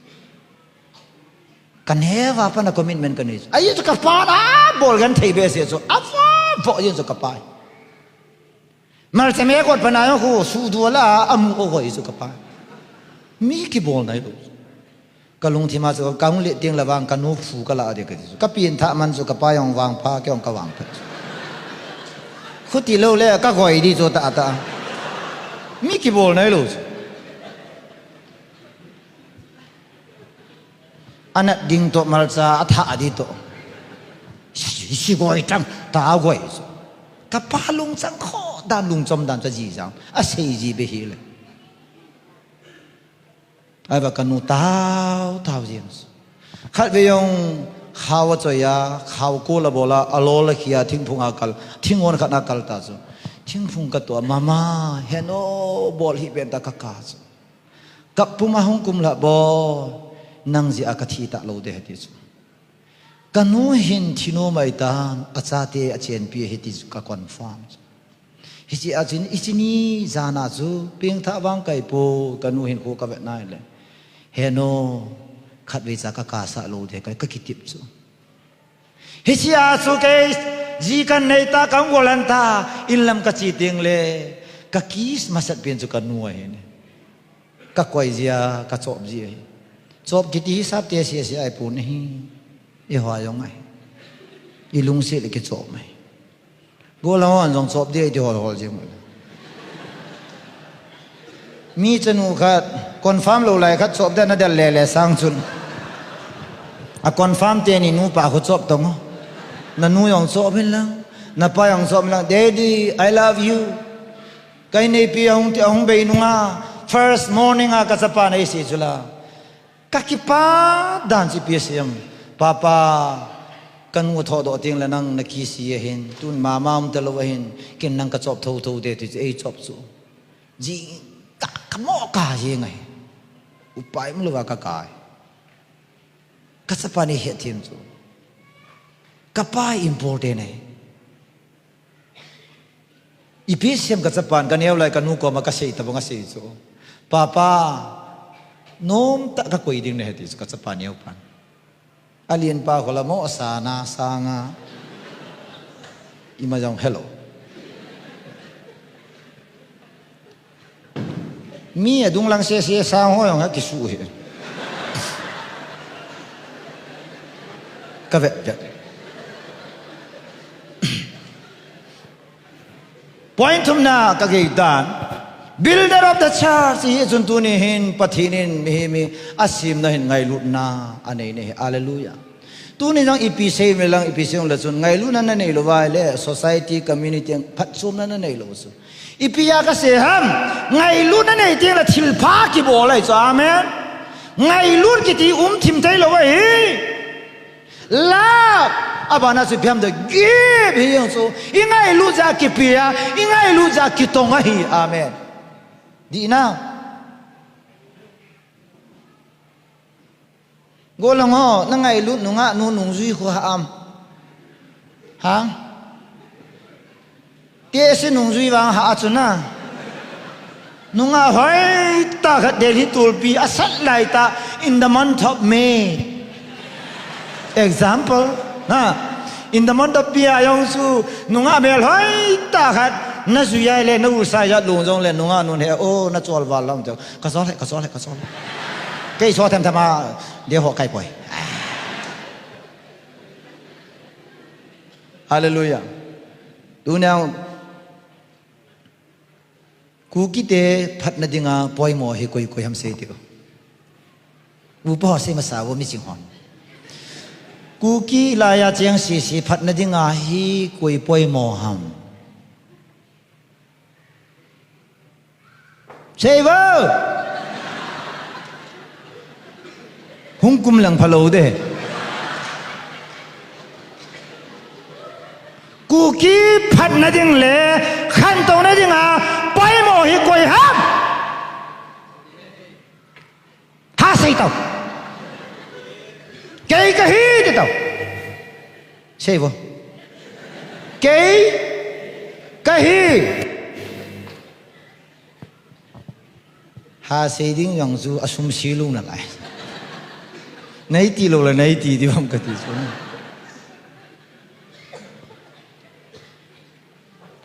Ka neva pana commitment ka nei cu. Ahi cu ka pa na bawl gan thei be sia cu. A va vawh zia cu ka pa. Malcem e kot pana yong khu suhdua la a mu ko goi cu ka pa. Mi kibawl nai lo. Ka lungthim a cu ka hung leh tiang la vang ka nu phu ka la a dia ka ti cu. Ka pinthah man cu ka pa yong vang pha ke yong ka vang pha. Khuti lo le ka goi di cu ta ta. Mi kibawl nai lo cu. A nat ding tawh malca a thah dih tawh. Si, si guai tang ta guai. Ka pa lungcang khawh dan lungcom dan ca zizang a sei zi be hi le. Ai va ka nu tau tau zing. Khat ve yong khau a coi a khau kul a bawl a a lawl a khia thingphung a kal thingon khat a kal ta cu. Thingphung ka tuah mama heno bawl hi pen ta ka ka cu. Kap pum a hong kum hlah baw, nang zia a ka thi tak lo deh, a ti cu. Ka nu hin thi nuam ai tan, a cate a cianpi a hi ti cu ka confirm cu. Hi ci a cin, i ci ni zan ah cu, pingthah vang kai pu, ka nu hin khu ka vet nai le. He no, khat vei ca ka ka sah lo deh, ka, ka kitip cu. Hi ci a cu kei zi kan nei ta, kan gual an ta, inn lam ka ci ting le, ka kis masat pian cu ka nu a hi ni. Ka koi zia, ka cawp zia hi. Cawp kiti hi sapte sia sia ai pun hi. I hua zong ai. I lungsi le kicawp mai. Golam hong zong cawp dih ei ti hawlhawl cia mawh. Mi canu khat confirm lo lai khat cawp dih na del lele sang cun, a confirm te ni nupa khu cawp tong aw. Na nu zong cawp in lang, na pa zong cawp in lang, "Daddy, I love you. Ka inneipi a hong, a hong bei nunga first morning a ka chapa na i si cula ka kipat dan ci pi a siam. Papa, ka nu thawh dawh ting le nang na kisi ahin, tun mama om ta lo ahin, kin nang ka cawp thotho te," ti ci ei cawp cu. Zing ka, ka mawh ka zing ahi. Upai om lo a ka kai. Ka chapa ni hiat thiam cu. Ka pa important ahi. Ipi siam ka chapa in ka neu lai ka nu kuama ka sei tabang a sei cu. Papa, nomtah ka koi ding na he ti cu ka chapa neu pan. A lianpa khua la mawh a sana sanga. Ima zong hello. Mi a dunglang sese sang hawi hong a kisuh hi. Ka vek vek. Point thumna ka gei dan, builder of the church hi cun tuni hin Pathian in mihi mi a simna hin ngailutna a nei ni hi. Alleluia. Tuni zong ipi sei mi lang ipi sei le cun ngailutna na nei lo vai le society community phatcumna na nei lo cu. Ipi a ka se ham? Ngailutna nei ting le thilpha kibawl ai cu. Amen. Ngailut kiti um thim thei lo ahi. Love, a bana cu phiam the gift hi ang cu. I ngailut za kipia, i ngailut za kitong ahi. Amen. Dihna. Golang aw, na ngailut nungah nu nungzui khu ha am? Ha? Tesi nungzui vang ha a cuna. Nungah hoi ta khat Delhi tulpi a sat lai ta in the month of May. Example, ha? In the month of May a yong su nungah mel hoi ta khat na zui ai le na ulsai zat lung zong le nungah nun he o na cual val lam teo. Ka zawl he, ka zawl he, ka zawl he. Kei zawl themthem a, dia hawh kai poi. Halleluiah. Tuniang Kukite phatna dinga poimaw hi koikoi ham sei tio. Upa haw sei masa vo mi cing hon. Kuki lai-a ciang sisi phatna dinga hi koi poimaw ham. Sei vo! Hong kum lang pha lo de. Kuki phatna ding le khantohna dinga poimaw hi koi ham. Ha sei tau. Kei ka hi ti tau. Sei vo. Kei ka hi. Ha sei ding zong cu a sum si lung na lai. Nei ti lo la nei ti ti bang ka ti cu.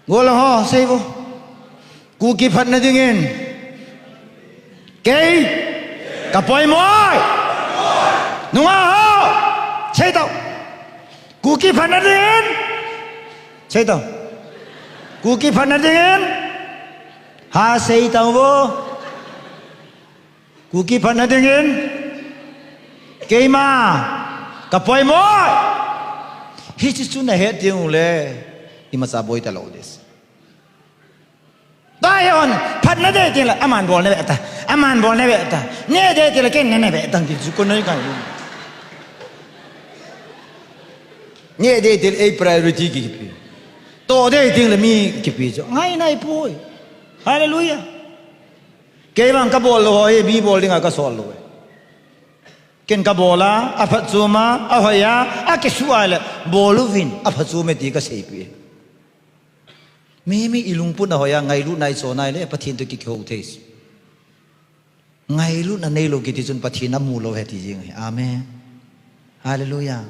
Gual haw sei vo. Kuki phatna dingin kei ka poimaw. Nungah haw sei tau. Kuki phatna dingin sei tau. Kuki phatna dingin ha sei tau vo. Kuki phatna dingin keima ka poimaw. Hi ci cu na het ding uh le i maca bawi ta lo dis. Tua hi on phatna dei ting le a man bawl na veh ta, a man bawl na veh ta, ne dei ting le ken ne na veh ta ti cu ko nei kai. Ne dei ting le ei priority ki kipi. To dei ting le mi kipi cu ngai nai pui. Halleluiah. Kei bang ka bawl lo haw hi, mi bawl dinga ka sawl lo hi. Ken ka bawl a, a phatcum a, a hoih a, a kisuah le bawl uvin a phatcum e ti ka seipih hi. Mi mi i lungput a hoih a, ngailutna i cawn ai le Pathian tawh kikiho thei si. Ngailutna nei lo kiti cun Pathian a mu lo he ti zing hi. Amen. Halleluiah.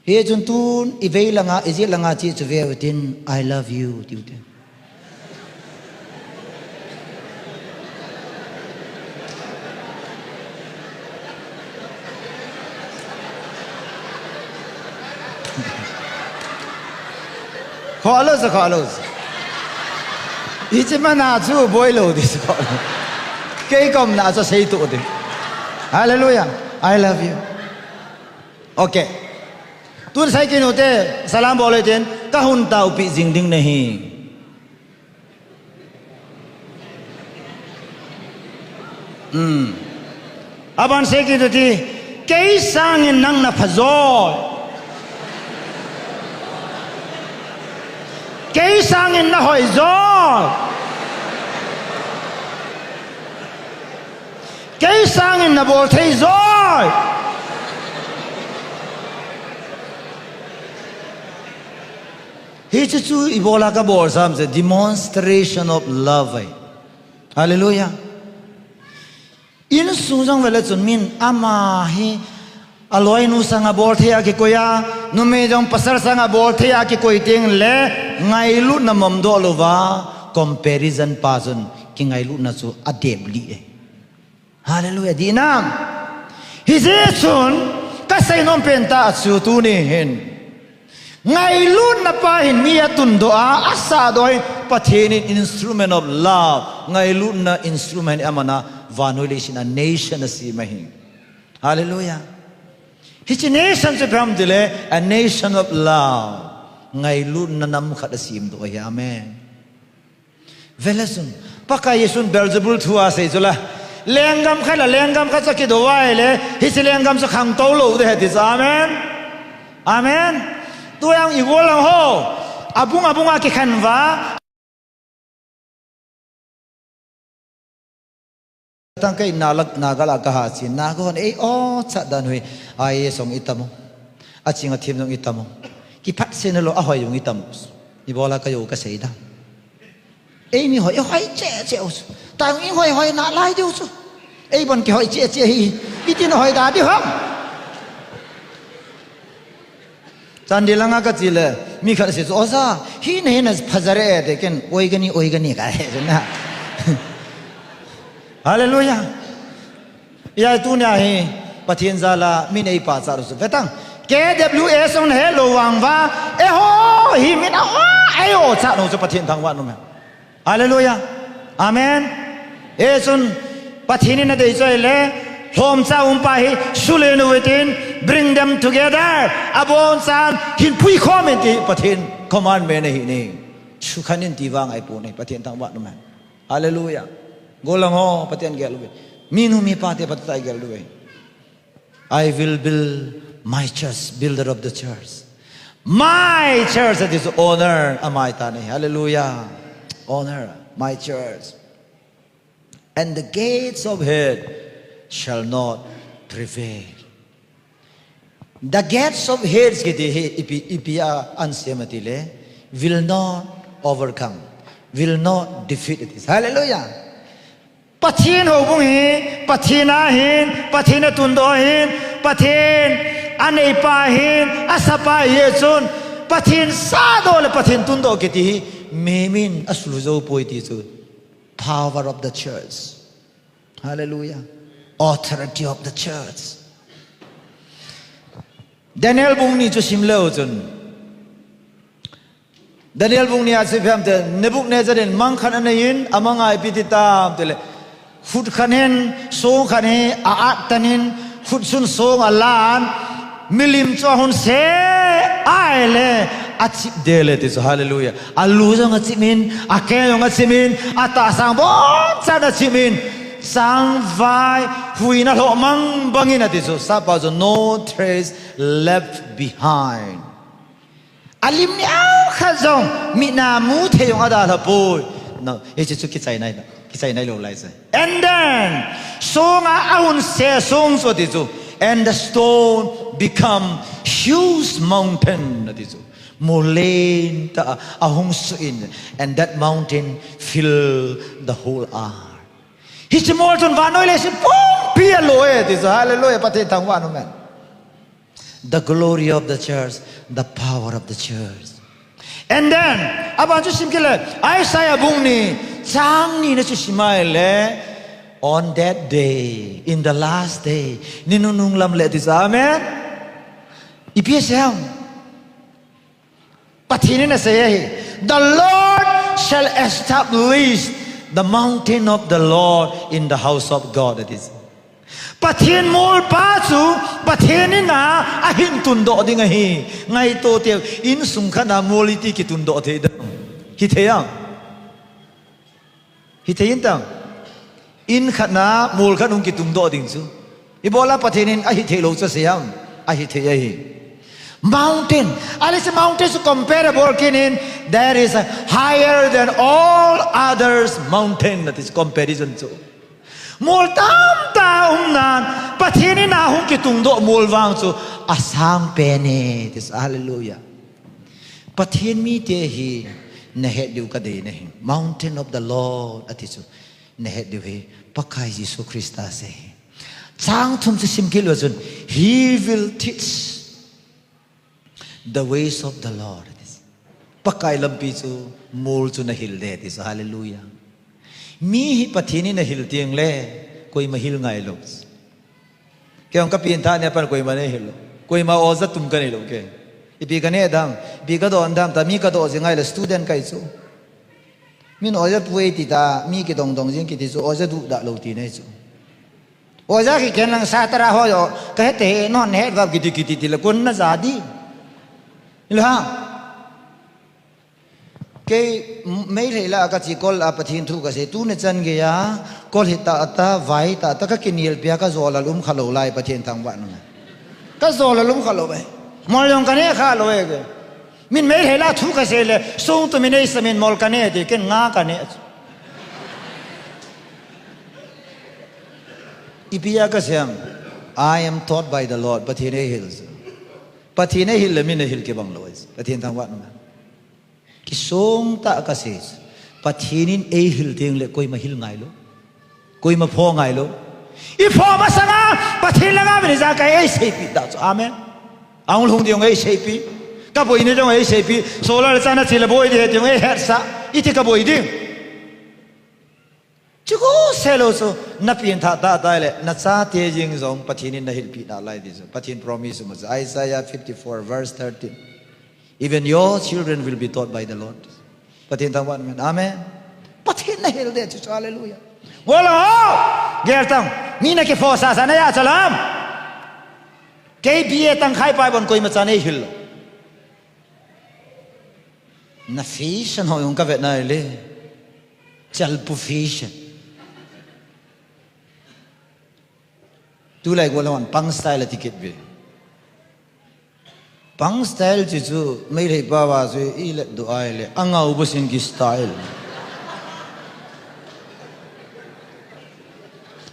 Hi cun tun i vei langa, i zit langa cih cu ve utin, "I love you," ti utin. Khawh lo sa, khawh lo sa. Hi ci mana cu bawi lo dih sa, khawh lo. Kei komna cu sei tuh dih. Hallelujah. I love you. Okay. Tun sai kinu te salam bawl le tin ka hun tau pih zing ding na hi. A ban se kituti, kei sangin nang na pha zawi. Kei sangin na hoih zawi. Kei sangin na bawl thei zawi. Hi cucu i bawla ka bawl sam se demonstration of love ai. Hallelujah. Inn sung zong vele cun min ama hi a lawinu sangah bawl thei a kikoi a, numei zong pasal sangah bawl thei a kikoi ting le ngailutna mom dawh lo va comparison pa cun kingailutna cu a dep lih e. Hallelujah. Dihnam. Hi zeh cun ka sei nuam pen ta a cu tuni hin ngailutna pa hin mi a tundawh a, a sahdaw in Pathian in instrument of love, ngailutna instrument hi a mana vanui leisin a nation a si mah hi. Hallelujah. Hici nation cu pram ti le a nation of love, ngailutna nam khat a sim dawh hi. Amen. Vele sun Pakai Jesuh in Beelzebul thu a sei cu la lenggam khat la lenggam khat cu a kido vai le hici lenggam cu khangto lo deh ti cu. Amen. Amen. Tuang i gual lang ho a bung a bung a kikhan va tang kei na lak na gala ka ha cin na gon ei aw cah dan hui. Ai song i tam uh a cing a thim zong i tam uh kiphat se na lo a hoi zong i tam uh. I bawla ka yo ka sei dang. Ei mi hoi i hoi cece uh cu. Tang i hoi hoi na lai deuh cu. Ei bon ki hoi cece hi. I tin hoi da deuh ham. Candi langa ka ci le mi khat si cu awsa hi na hi na phazare te ken oi gani oi gani ka he na. Hallelujah. Ia tunia hi Pathian zala min ei pa ca rusu vetang. K W S ong na he lo wang va e ho hi min a o ei o ca no cu Pathian thang wa no me. Hallelujah. Amen. E cun Pathian in a dei cuai le hlawm ca um pa hi sule no vetin bring them together. A bawng caan hin phui khawm in ti Pathian commandment ahi ni. Sukhan in ti vang ai pu ni Pathian thang wa no me. Hallelujah. Golang ho Pathian gel ve. Minu mi pate Pathian gel ve. I will build my church, builder of the church. My church, that is honor a mai ta ni. Hallelujah. Honor my church. And the gates of hell shall not prevail. The gates of hell kiti hi ipi ipi a an siam ati le will not overcome, will not defeat it is. Hallelujah. Pathian hobung hi Pathian a hin Pathian a tundawh hin Pathian a neipa hin a sapa hi cun Pathian sahdaw le Pathian tundawh kiti hi memin a sulu zo pui ti cu power of the church. Hallelujah. Authority of the church. Daniel bung ni cu sim lo cun Daniel bung ni ah si fiamte Nebuchadnezzar in mang khat a nei in a mangai pi ti tam ti le khut khat hin sung khat hi a at tan in khut sun sung a lan milim cu a hun se ai le a cip de le ti cu. Hallelujah. A lu zong a cip in a ke zong a cip in a tahsang bawm can a cip in cangvai hui na hlawh mang bangin a ti cu. Sapa cu no trace left behind. A lim ni au khat zong mi na mu thei zong a dah hla pui. No, hi cu cu kicai nai lo, kicai nai lo lai se. And then sung a a hun se sung cu a ti cu and the stone become huge mountain a ti cu. Mu len ta a hung su in and that mountain fill the whole earth. Hi ci mawl cun vanoi le si pumpi a lo e ti cu. Hallelujah. Pathian thang van amen. The glory of the church, the power of the church. And then a ban cu sim kile Isaiah bung ni cang ni na cu simai le on that day, in the last day, ni nunung lam le ti cu. Amen. I pia siam. Pathian in a sei ahi. "The Lord shall establish the mountain of the Lord in the house of God," a ti. Pathian mulpa cu Pathian in a, a hin tundawh ding ahi. Ngaihtuah teh, inn sung khat ah mual i ti kitundawh thei dam? Hi thei ang. Hi thei in tang. Inn khat ah mual khat hong kitungdawh ding cu. I bawl a Pathian in a hi thei lo cu a si hiam? A hi thei ahi. Mountain. A leh si mountain cu comparable kinin, "There is a higher than all others mountain," a ti cu, comparison cu. Mual tamtak a um nan Pathian in a hong kitungdawh mual vang cu a sang pen e, ti cu. Hallelujah. Pathian mite hi na het dih uh ka deih na hi. Mountain of the Lord a ti cu na het dih uh hi Pakai Jesu Khrista a si hi. Cang thum cu sim kik lua cun, "He will teach the ways of the Lord," a ti cu. Pakai lampi cu mual cu na hilh de, a ti cu. Hallelujah. Mi hi Pathian in a hilh tiang le koimah hilh ngai lo. Kei hong ka pianthak ni a pan koimah nei hi lo. Koimah awza tum ka nei lo kei. Ipi ka neh dam, ipi ka dawh dam, ta mi ka dawh zia ngai le student ka hi cu. Min awza pu ei ti ta, mi kidongdong zing kiti cu, awza duhdah lo ti nei cu. Awza ki ken lang sa tara hawi aw, ka het te he, non het vap kiti kiti ti le kun na za di. Ila ha. Kei meilhei la ka ci kol a Pathian thu ka si, tu ni can gei a kol hi ta ta, vai ta ta, ka kinial pia ka zawlal um kha lo lai Pathian thangvah nung. Ka zawlal um kha lo e. Mawl zong ka ne kha lo e. Min meilhei la thu ka si le, sung tu min ei sa min mawl ka ne ti, ken nga ka ne. Ipi a ka siam, "I am taught by the Lord," Pathian ei hilh. Pathian ei hilh le min ei hilh kibang lo e. Pathian thangvah nung. Kisawng ta ka si. Pathian in ei hilh tiang le koimah hilh ngai lo. Koimah phaw ngai lo. I phaw masang a Pathian langa min i za ka ei seipih dah cu. Amen. A hong lhung ding ei seipih. Ka boi ni dong ei seipih. Sawla le cana ci le boi ding he ding ei hersa. I ti ka boi ding. Cu ko se lo cu na pianthak ta ta le na cate zing zong Pathian in na hilhpih dah lai ti cu. Pathian promise mu cu. Isaiah fifty-four verse thirteen. "Even your children will be taught by the Lord." Pathian thangvah nung hen. Amen. Pathian na hilh de cu, hallelujah. Ngol aw, gel tang, mi na kiphawhsasa na ya calam. Kei B A tang khai pai bon koimah ca nei hilh lo. Na fashion hong ka vet nai le. Calpu fashion. Tulai gual hon pang style a ti kit ve. Pang style ci cu meilhei pau a cu i let duh ai le a ngau ba sing ki style.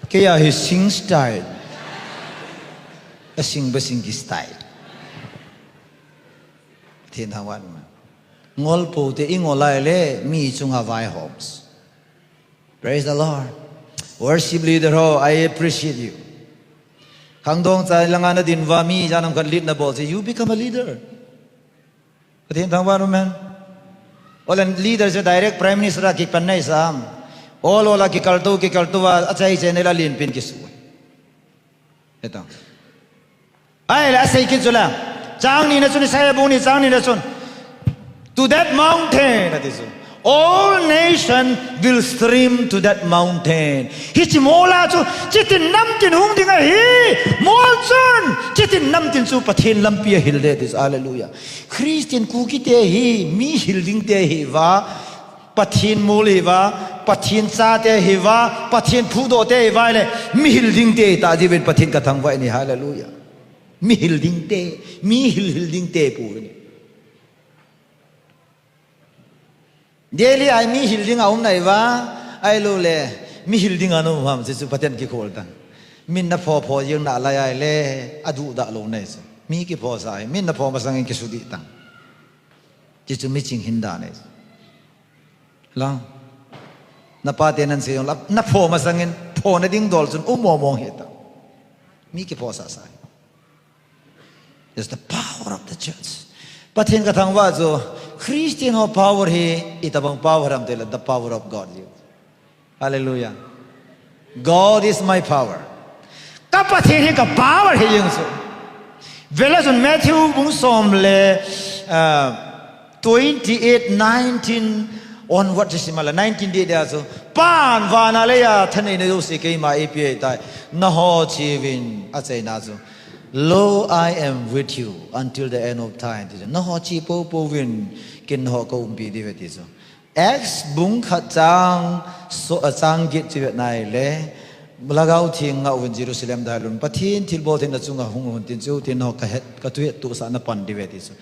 Kei a hi sing style. A sing ba sing ki style. Thin hawat ma. Ngol po te i ngol ai le mi cunga vai hops. Praise the Lord. Worship leader ho, I appreciate you. Khangdong cai langa na din va mi zanam khat lead na bawl ci, you become a leader. Pathian thangvah un amen. Olan leader ci direct prime minister a kipan na i sam. Ol ola kikalto kikalto va a cai cai na la lianpin kisu. Heta. Ai le a sei khin cu la. Cang ni na cun, Isaiah bung ni cang ni na cun, "To that mountain," a ti cu. "All nation will stream to that mountain." Hi ci mawla cu citin namtin hung ding ahi. Mawl cun citin namtin cu Pathian lampi a hil de ti cu. Hallelujah. Khristian kukite hi mi hil dingte hi va. Pathian mul hi va, Pathian cate hi va, Pathian phuhdawhte hi va le, mi hil dingte hi ta dih ven Pathian ka thangvah ni, hallelujah. Mi hil dingte, mi hil hil dingte pu ni. Delhi ai mi hil ding a um nai va, ai lo le, mi hil ding a um ham, ci cu Pathian kikhol tang. Min na phaw phaw ziang na lai ai le, a duh dah lo nai cu. Mi kiphawsa ai, min na phaw masangin kisu dih tang. Ci cu mi cing hin dan ai cu. Lang. Na pate nan si zong la, na phaw masangin phaw na ding dawl cun um mawngmawng hi ta. Mi kiphawsa sa hi. It's the power of the church. Pathian ka thangvah cu Christian ho power hi i tabang power ham te la, the power of God hi. Hallelujah. God is my power. Ka Pathian hi ka power hi ding cu. Vela cun Matthew bung sawm le, ah, Twenty eight nineteen onward ci si mah la, nineteen dih dih a cu, Pa in van a lei a thaneihna zosia keimah ei pia hi ta hi, na hawh ci un, a ceihna cu, Lo, I am with you until the end of time, ti cu, na hawh ci popo un, ken na hawh ka umpi dih ve, ti cu. Acts bung khat cang so, a cang git ci ve nai le, Lagau Thing ngah un Jerusalem dai lun, Pathian thilbawl theihna cungah hung hun tin cu, tin na hawh ka het, ka tuihet tuahsah na pan dih ve, ti cu.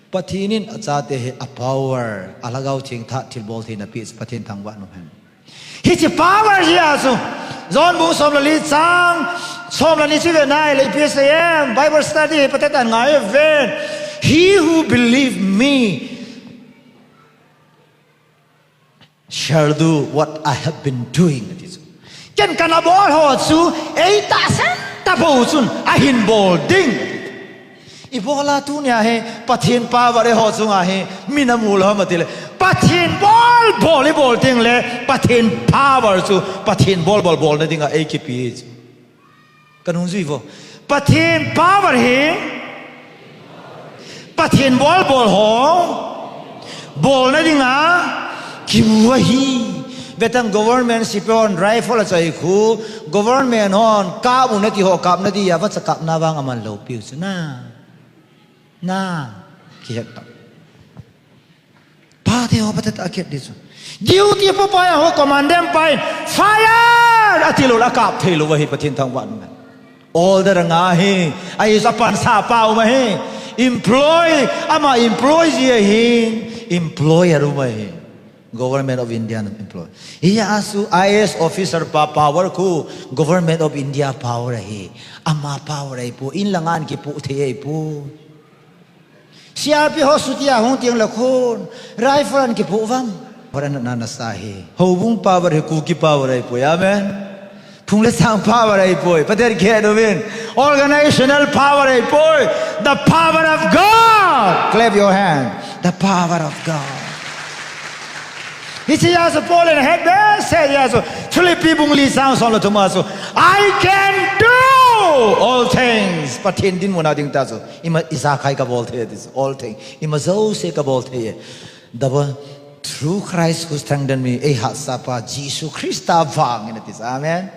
Pathian in a cate hi a power, a Lagau Thing thah thilbawl theihna pi cu Pathian thangvah nuam hen. Hi ci power hi a cu, John bung sawm le li cang sawm le ni ci ve nai le, P S A M Bible study hi pate tan ngai ven. He who believe me shall do what I have been doing, a ti cu. Ken ka na bawl haw cu ei tahsan ta po cun a hin bawl ding. I bawl a tu nia hi Pathian power ei haw cungah hi mi na mu lo ham a ti le, Pathian bawl bawl i bawl ding le Pathian power cu Pathian bawl bawl bawl na dingah ei kipi cu. Kan hung zui vo. Pathian power hi Pathian bawl bawl haw bawl na dingah kimu ahi. Betang government sipawi hon rifle a cai khu, government hon kap uh na ti haw kap na dih a va ca kapna vang a man lo piu cu na. Na kihet tak. Pate haw pate a khet dih cu. Duty pupa a haw commandant pa in fire a ti lo la kap thei lo ahi Pathian thangvah nuam hen. Order a ngah hi. A is a pansa pa um ahi. Employ, ama employ zi ahi. Employer um ahi. Government of India na employ. Hi a su I A S officer pa power khu Government of India power ahi. Ama power ahi pu. Inn la ngan kipu thei ahi pu. C R P haw sutia hong tiang le khun rifle an kipuh vam. Power an na nasa hi. Hobung power hi Kuki power ahi pui. Amen. Phung le sang power ahi pui. Pathian khe dovin. Organizational power ahi pui. The power of God. Clap your hand. The power of God. Hi ci a cu Paul in a het ve se hi a cu Philippi bung li sang sawm le thum a cu I can do all things. Pathian din mun a ding ta cu. Ima i zakai ka bawl thei a ti cu, all thing. Ima zose ka bawl thei e. Daba, through Christ who strengthen me, ei hatsapa Jesu Khrista vangin a ti cu. Amen.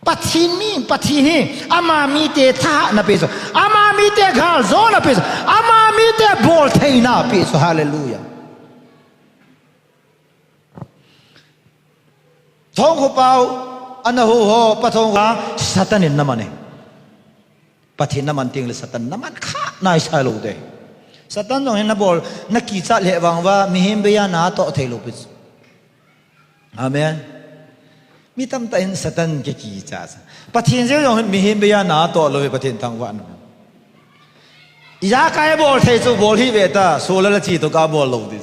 Pathian mi, Pathian hi, ama mite thahatna pe cu, ama mite galzawhna pe cu, ama mite bawl theina pe cu. Hallelujah. Thawngkhuapa uh a na huho pa thawngkhuapa Satan in na man hi. Pathian na man ting le Satan na man kha naisai lo te. Satan zong hin na bawl na kicah leh vangva mihim beia na tawh thei lo pit. Amen. Mi tamtah in Satan ke kica sa. Pathian zeu zong hin mihim beia na tawh lo hi Pathian thangvah na. Izakai bawl thei cu bawl hi ve ta, sula la ci tawh ka bawl lo ti.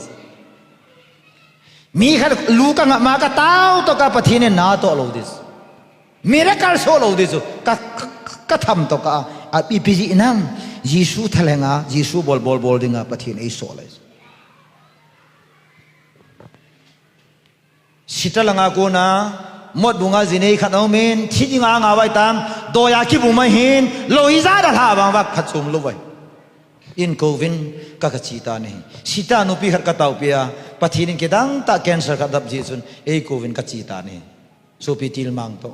Mi khat lu ka ngah ma ka tau tawh ka Pathian in na tawh lo dih. Miracle sawh lo dih cu ka, ka, ka tham tawh ka a, a pi pi zih nam. Jesu thaleng a, Jesu bawl, bawl, bawl ding a Pathian ei sawh lai. Sita langa kuna, mot bunga zinei khat a um in, thi dinga nga vai tam, dawi a kibum a hin, lo i za da hlah vang vak khat sum lo vai. In kovin ka ka ci ta ni. Sita nupi khat ka taupi a, Pathian in kidang ta cancer khat dap ji cun, ei kovin ka ci ta ni. Supi til mang to.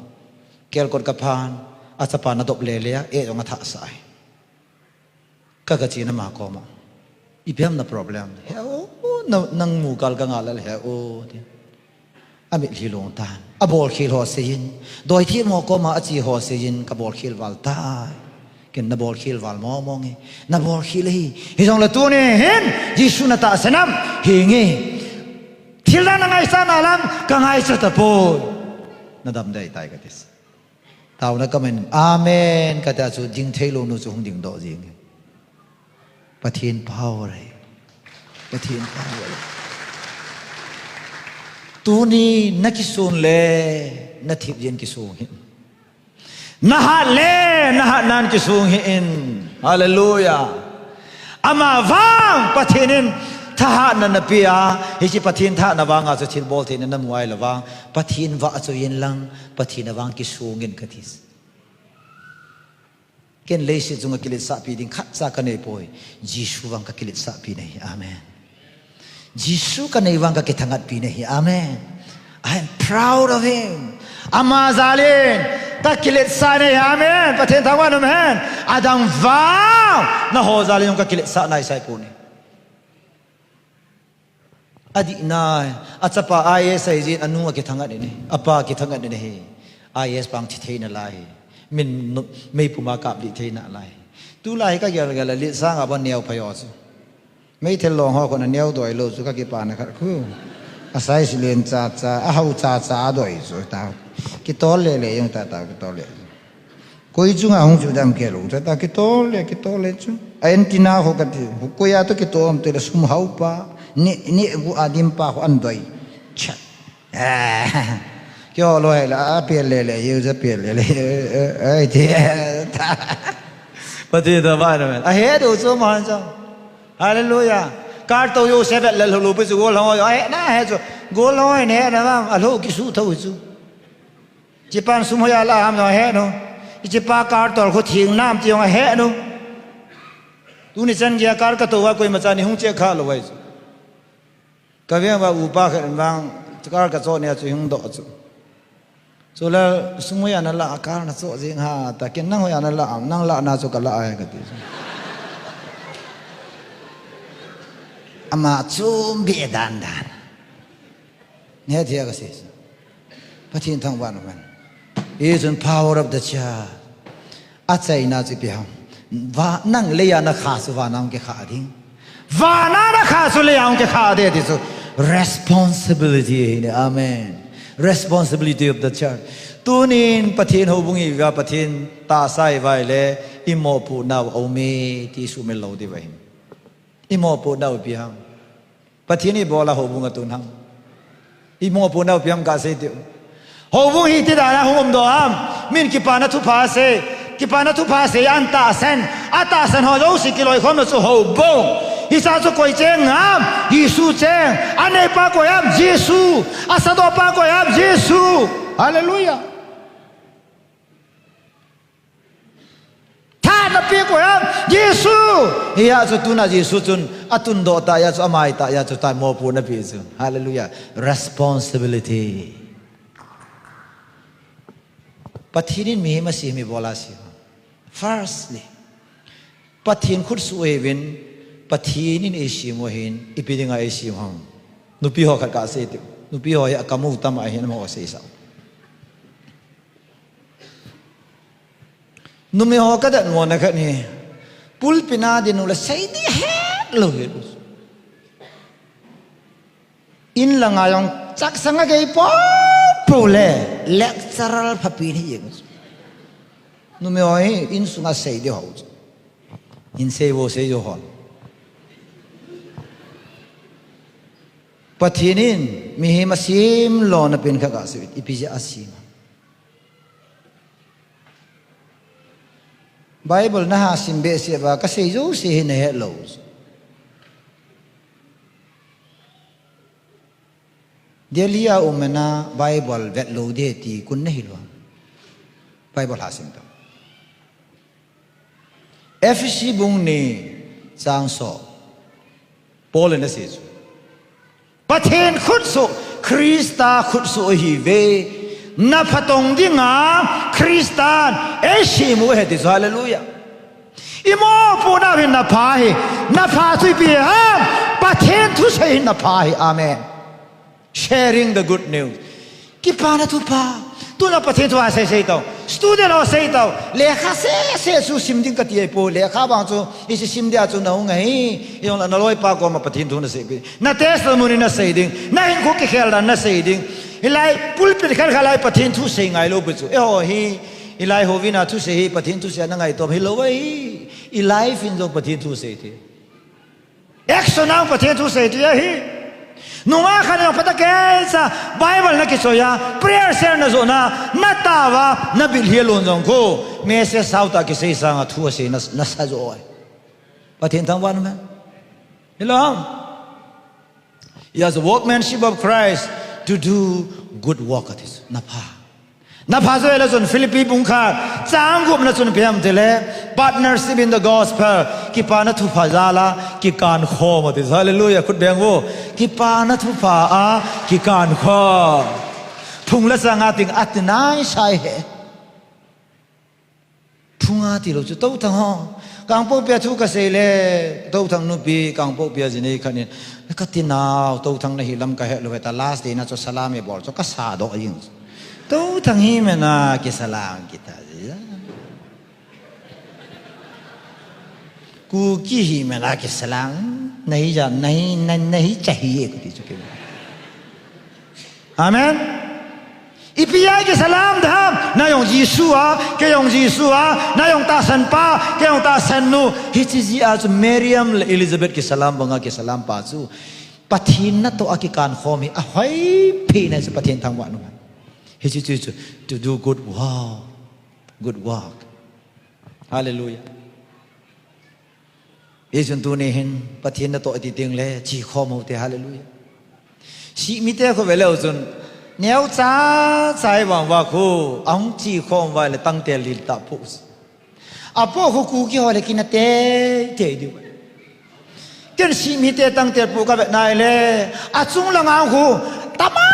Kelkot ka phan, a capa na dop le le a, e zong a thah sa ai. Ka ka ci na ma kawma. I piam na problem. He o, na, nang mu kal ka nga lal he o. Ti. A mit hi lung tan. A bawl khil haw seiin. Dawi thih maw kawma a ci haw seiin ka bawl khil val tai. Ken na bawl khil val maw maw nge. Na bawl khil hi. Hi zong la tu ni hin. Jesu na ta senam. Hi nge. Thil na na ngaisa na lam ka ngaisa ta po. Na dam dai tai ka tis. Tau na ka men. Amen. Ka ta cu ding thei lo nu cu hung ding dawh zing. Pathian power hi. Pathian power hi. Tuni na kisun le na thip zin kisung hi. Na hat le na hat nan kisung hi in. Hallelujah. Ama vang Pathian in thahatna na pia. Hi ci Pathian thahatna vanga cu thil bawl theihna na muai la vang. Pathian vah cu in lang. Pathian a vang kisung in ka ti. Ken leiset sungah kiletsahpih ding khatca ka nei poi. Jesu vang ka kiletsahpih na hi. Amen. Jesu ka nei vang ka kithangatpih na hi. Amen. I am proud of him. Ama zalin ka kiletsah na hi. Amen. Pathian thangvah na om hen. A dang vang na haw zalin zong ka kiletsah naisai puni. A dihna, a chapa I A S ahi zin a nu a kithangat in hi, a pa kithangat in hi. I A S pang thi thei na lai hi. Min nu-, meipuma kap dih thei na lai hi. Tu lai hi ka gelgel a litsang a ban neu phai aw cu. Meithal lawng haw khon a neu dawi lo cu ka kipana khat khu. A size lian caca, a hau caca a dawi cu tau. Kitawl lele yung ta tau kitawl lele. Koi cungah hong cu dam kei lo, tata kitawl le, kitawl le cu. A antenna khawh ka ti, koi ah tawh kitawl om te le sum hau pa, ne, ne gu a dim pa khawh an doi. Chat. Kei aw lo hei la, a pial le le, hiu za pial le le, ai ti. Pati ta bai na men. A he do cu ma cu. Hallelujah. Kar to yo se bet le lo lo pi cu gol hong oi, a he na he cu. Gol hong oi ne na ma, a lo ki su tho cu. Cipan sum hoih a la ham zong a heh no. I cipa kar tawlkhu thing nam ci zong a heh no. Tuni chan gia kar ka to a koima ca ni hung ciah kha lo ai cu. Ka viang va upa khat in vang kar ka cawh nia cu hung dawh cu. Cu la sum hoih a na la a kar na cawh zing ha ta ken nang hoih a na la am nang la na cu ka la ai ka ti cu. Ama cum bia dan dan. Nia thia ka si. Pathian thangvah na man. Hi cun power of the church. A ceina cu pi hang. Va, nang leia na kha cu vana hong kikha ding. Vana na kha cu leia hong kikha ding ti cu responsibility hi ni. Amen. Responsibility of the church. Tunin Pathian hobung hi va Pathian ta sai vai le i mawhpuh nau a um i ti sumil lo ti va hin. I mawhpuh nau pi hang. Pathian i bawl a hobung a tun hang. I mawhpuh nau piam ka sei tih. Hobung hi ti dan a hong um dawh am. Min kipana thupha a sei. Kipana thupha a sei an tahsan. A tahsan haw zo si kiloi khawm lo cu hobung. Hi sa cu koi ceng am. Jesu ceng. A neipa koi am. Jesu. A sadawpa koi am. Jesu. Hallelujah. Tha na pia kua hiam? Jesu. Hi ah cu tuna Jesu cun a tundawh ta ia cu a mai ta ia cu tai mawpu na pi cu. Hallelujah. Responsibility. Pathian in mihim a si mi bawla si. Firstly, Pathian khutsuh hi vin Pathian in ei sim uh hin ipi dinga ei sim hang. Nupi haw khat ka sei ti. Nupi haw hi a kamu tam a hin a maw sei sau. Numei haw ka dat muan a khat hi. Pulpit na din uh le sei di het lo hi. In la ngai ong cak sang a gei popo le lecturer phapi ni ing. Numei haw hi in sunga sei di haw. In sei vo sei zo hon. Pathian in mihim a sim lo na pin kha ka si ipi zia a sim. Bible na ha sim behsiah va ka sei zo si hi na het lo. Delhi a um ena Bible vet lo de ti kun na hi lo. Bible ha sim ta. Efesi bung ni cang sawm. Paul in a si cu. Pathian khutsuh, Krista khutsuh ahi ve. Na phatong dinga Kristan ei sim uh he ti cu, hallelujah. I mawpuhna uh hin na pha hi, na pha cu ipi ham, Pathian thusei hin na pha hi, amen. Sharing the good news. Kipana thupha. Tuna Pathian thupha sei sei tau. Student aw sei tau. Lekha sese cu sim ding ka ti ai po. Lekha bang cu i si sim dia cu na hung ahi. I zong la na lawipa kawma Pathian thu na sei pi. Na testimony na sei ding. Na hinkhuk kikhelna na sei ding. Hi lai pulpit khat kha lai Pathian thu sei ngai lo pi cu. E haw hi. Hi lai hovina thu sei hi Pathian thu sei na ngai tawm hi lo ahi. I life in zong Pathian thu sei ti. Action ang Pathian thu sei ti ahi. Nunga khan ang pata kei sa Bible na kichoi a prayer cell na zo na na tawa na bil hi lon zong ko message sau ta kisei sang a thu a sei na na sa zo ai. Pathian thang wan me. Hello. He has the workmanship of Christ to do good work at his na pha. Na pha zo ela zon Philippi bung khat cang gup na cun piam ti le Partnership in the gospel. Kipana thupha zala kikan khawm a ti. Halleluiah. Khut beng vo. Kipana thupha a kikan khawm. Phung la sanga ting a ti nai sai he. Phunga ti lo cu Tothang haw. Kangpokpia thu ka sei le Tothang nupi Kangpokpia zinei khanin ka tinau Tothang na hi lam ka heh lo heta last day na cu salam i bawl cu ka sa dawh a ing. Tothang hi mena kisalam kita zia. Kuki hi mena kisalam na hi ja na hi na hi ca hi e kuti cu kei. Amen. Ipi ai kisalam dam na yong Jesu a ke yong Jesu a na yong tahsan pa ke yong tahsan nu. Hici zi a cu Miriam le Elizabeth kisalam banga kisalam pa cu Pathin na tawh a kikan khawm hi a hoi phei na cu Pathin thangvah nu. Hici cu cu to do good work. Good work. Halleluiah. Hi cun tuni hin Pathin na tawh a ti ding le ci khawm hote. Halleluiah. Sihmite khua ve leu cun neu ca ca i vangva khu a hung ci khawm vai le tangtel lil tah puh. A puh khu kuki haw le kina teitei dih. Ken sihmite tangtel puh ka vet nai le a cung langa khu tama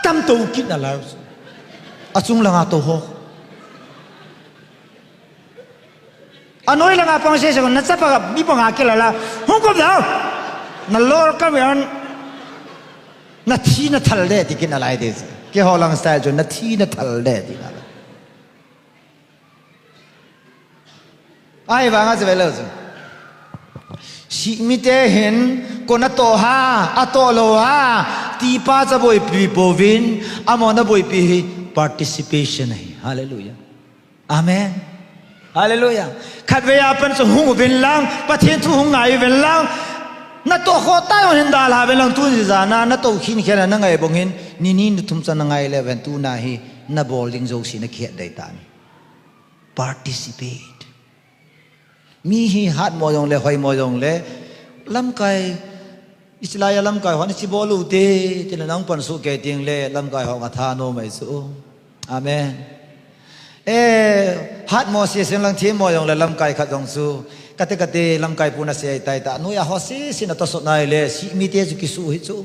tam to kit na lai. A cung langa to haw. A noi langa pang sese na capa mi panga kila la hung kop dau. Na lor ka vian na thi na thal de ti kin a lai de. Ke ho lang style chu na thi na thal de ti na la. Ai vanga chu ve lo chu. Sihmite hin ko na to ha a to lo ha ti pa cha boipi povin a mo na boipi hi participation hi. Hallelujah. Amen. Halleluiah. Khat vei a pan cu hung uvin lang Pathian thu hung ngai uvin lang na tawh khawh tai uh hin dal ha ven lang tun zizana na to khin khian na ngai bong hin nini na thum can na ngai le ven tu na hi na bawl ding zo si na khiat dai ta ni. Participate. Mi hi hat maw zong le hoi maw zong le lamkai i ci lai a lamkai hong a ci bawl uh te ti na nang pan suh kei ting le lamkai hong a tha no mai cu. Amen. E hat maw sia sing lang thiam maw zong le lamkai khat zong cu kate kate lamkai pu na sia i tai ta nui a haw si si na tawsot nai le sih mi te cu ki suh hi cu.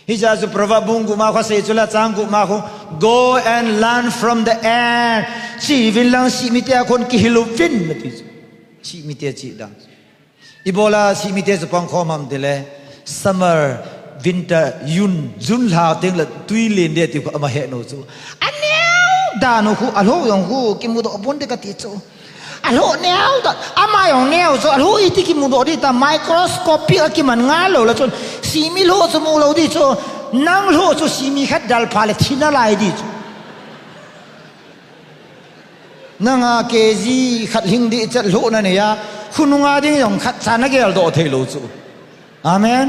Hi ca cu Proverb bung guh ma khuasei cu le cang guh ma khu go and learn from the end. Ci vin lang sih mi te a khon ki hi lo vin na ti cu. Sih mi te ci dang. I bawla sihmite cu pangkhawm ham ti le summer, winter, yun, zun hla teng le tui len de ti khu amah heh no cu a neu dan uh khu a hlo zong khu kimu dawh bun de ka ti cu a hlo neu dan amah zong neu cu a hlo i ti kimu dawh di ta microscope pi a kiman ngai lo la cun sihmi hlo cu mu lo di cu nang hlo cu sihmi khat dal pha le thin a lai di cu. Nanga K G khat hling dih cet hluh na nei a khununga ding zong khat ca na gel dawh thei lo cu. Amen.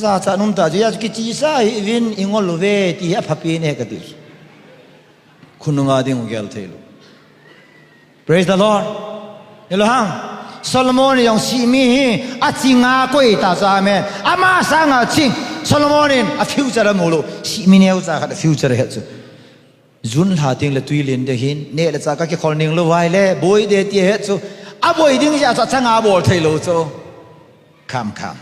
Za ca numta cu ya cu kici sa hi vin i ngol lo ve ti hi a phapi ne ka ti. Khununga ding u gel thei lo. Praise the Lord. Ni lo hang. Solomon i zong sihmi hi a cinga koi ta cu amen. Ama sanga cing Solomon in a future a mu lo sihmi neu ca khat a future a heh cu. Zun hla ting le tui lin de hin neh le ca ka kikhol ning lo vai le buai de ti a heh cu a buai ding zia cu a canga a bawl thei lo cu. Kham kham.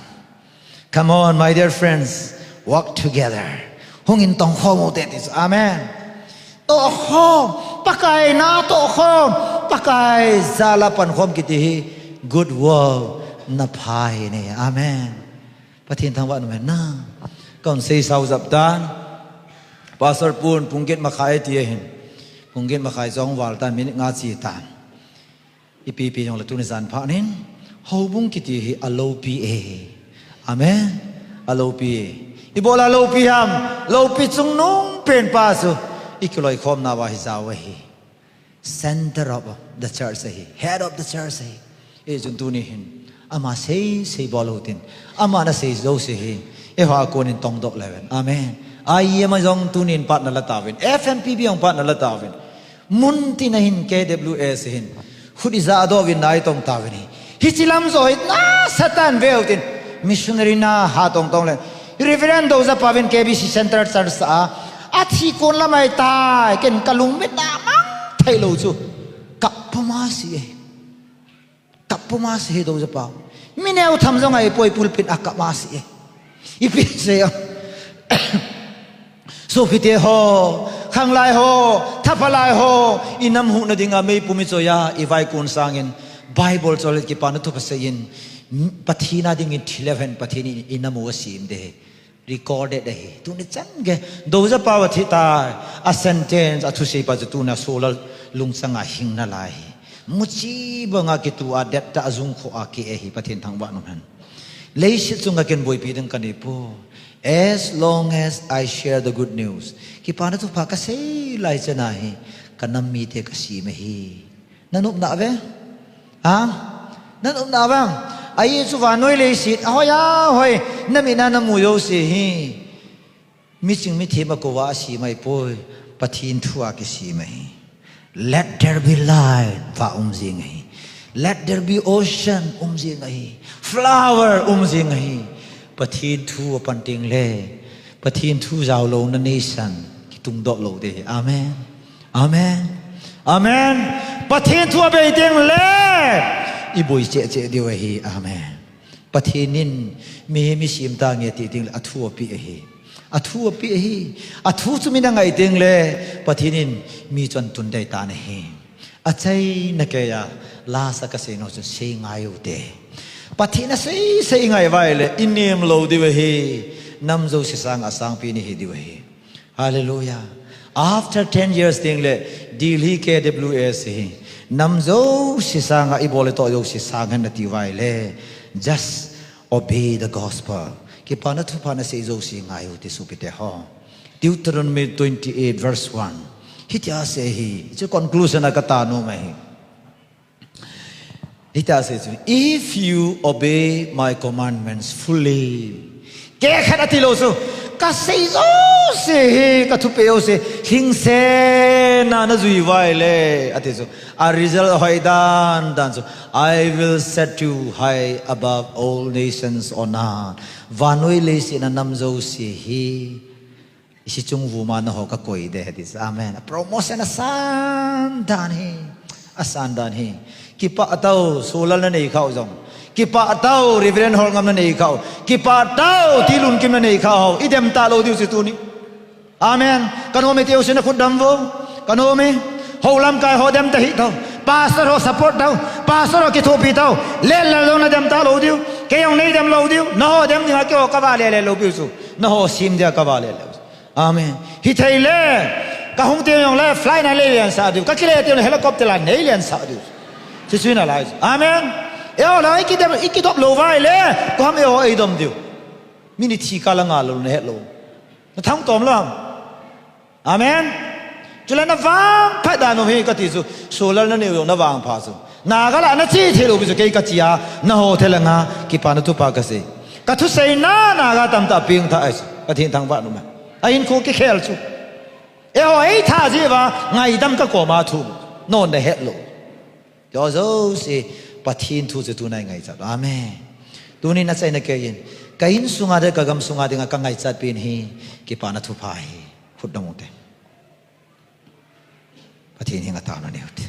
Come on, my dear friends, work together. Hong in tong khawm uh teh ti cu. Amen. Tawh khawm, Pakai na tawh khawm, Pakai zala pan khawm kiti hi good work na pha hi ni. Amen. Pathian thangvah numen na. Ka hun sei sau zap dan. Pastor pun pungkit makhai ti a hin. Pungkit makhai zong val tan minit nga ci tan. I pipi zong le tuni zan phah nin hobung kiti hi a lopi e. Amen. A lopi e. I bawla lopi ham lopi cungnung pen pa cu i kiloi khawmna va hi zau ahi. Center of the church ahi. Head of the church ahi. I cun tuni hin ama sei sei bawl lo tin ama na sei zo si hi. E hua kunin tong dawh le ven. Amen. Ai yema zong tunin pat na la tawin F M P B zong pat na la tawin. Mun tina hin K W S hin khut i zah dawh in nai tong tawin hi. Hici lam zaw hi na Satan veu tin missionary na ha tong tong le Reverend Doza Pavin K B C Central Church a a thi kun lamai tai ken ka lungmet na mang thei lo cu ka Puma si e. Kap puma si e, dozapa. Mi neu tham zong a i poi pulpit a kap ma si e. I pi se a. Sopite haw, khanglai haw, thapha lai haw, i nam huh nadinga meipum i coi a, i vaikun sangin Bible cawlet kipana thupha seiin Pathian a dingin thileuhen Pathian in i nam uh a sim de hi. Recorded ahi. Tuni cangge dozapa va thita a sentence a thuseipa cu tuna solar lungcanga hing na lai hi. Muci banga kitu a detta a zungkho a ki e hi. Pathian thangvah nung hen. Leisit cunga ken buaipi ding ka nei pu. As long as I share the good news, kipana thupha ka sei lai cena hi. Ka nam mite ka sim ahi. Na nopna ve? Ha? Na nopna ve? Ahi cu vannuai leisit a hoi a hoi na mina na mu zo si hi. Micing mithiam a ko a si mai poi. Pathian thu a kisi mai hi. Let there be light va um zing ahi. Let there be ocean um zing ahi. Flower um zing ahi. Pathian thu a panting le Pathian thu zau lo na nation kitung dawh lo te hi. Amen. Amen. Amen. Pathian thu a bei ding le i boi cehceh deuh ahi. Amen. Pathian in mi hi mi simta nge ti ding le a thu a pi ahi. A thu a pi ahi. A thu cu mi na ngaih ding le Pathian in mi cuan tun dei ta na hi. A cei na kei a lasa ka sei no cun sei ngai uh te. Pathian a sei sei ngai vai le i nim lo deuh ahi. Nam zo sisang a sangpi ni hi deuh ahi. Halleluiah. After ten years ding le Delhi K W S hi. Nam zo sisanga i bawl i tawh zo sisang hen na ti vai le just obey the gospel. Kipana thupha na sei zo si ngai uh ti supite haw. Deuteronomy twenty eight verse one. Hitia se hi. Cu conclusion a ka ta nuam ahi. Hita se cu, if you obey my commandments fully. Ke khat a ti lo cu ka sei zo si hi, ka thupe zo si, hing se na na zui vai le a ti cu a result a hoi dan dan cu, I will set you high above all nations on earth. Vannuai leisin a nam zo si hi. I si cung vuma na haw ka koi de ti. Amen. A promotion a san dan hi. A san dan hi. Kipah tau sulal na nei khau zong. Kipah tau Reverend Hawlngam na nei khau. Kipah tau Tilunkim na nei khau. I dem ta lo diu si tuni. Amen. Ka nuam i teu si na khut dam vo. Ka nuam i. Ho lamkai haw dem ta hi tau. Pastor haw support tau. Pastor haw kithupi tau. Lel lal zong na dem ta lo diu. Kei zong nei dem lo diu. Na haw dem dinga kei haw ka va lel lel lo biu su. Na haw sim dia ka va lel lel. Amen. Hi thei le ka hung tiang yong le flight na lei lian sa diu, ka kile tiang le helicopter la nei lian sa diu. Ci sui na lai. Amen. Eo la i kidem i kidop lo vai le ko ham eo ei dom diu. Minute thi ka la nga lo na het lo. Na thang tom lo. Amen. Cule na vang phat dan um hi ka ti cu, sulal na neu lo na vang pha cu. Na ka la na ci thei lo bi cu kei ka ci a, na haw thei la nga, kipa na tupa ka si. Ka thusei na na ka tam ta ping tha ai cu. Ka thing thang va nu ma. A in khu ki khel cu. E haw ei tha zi va, ngai dam ka ko ma thu. No na het lo. Yo zo si, Pathian thu cu tu nai ngai cat. Amen. Tuni na cai na kei in. Ka in sunga de ka gam sunga dinga ka ngai cat pin hi, kipa na thupha hi. Khut dong u te. Pathian hi nga ta na neu te.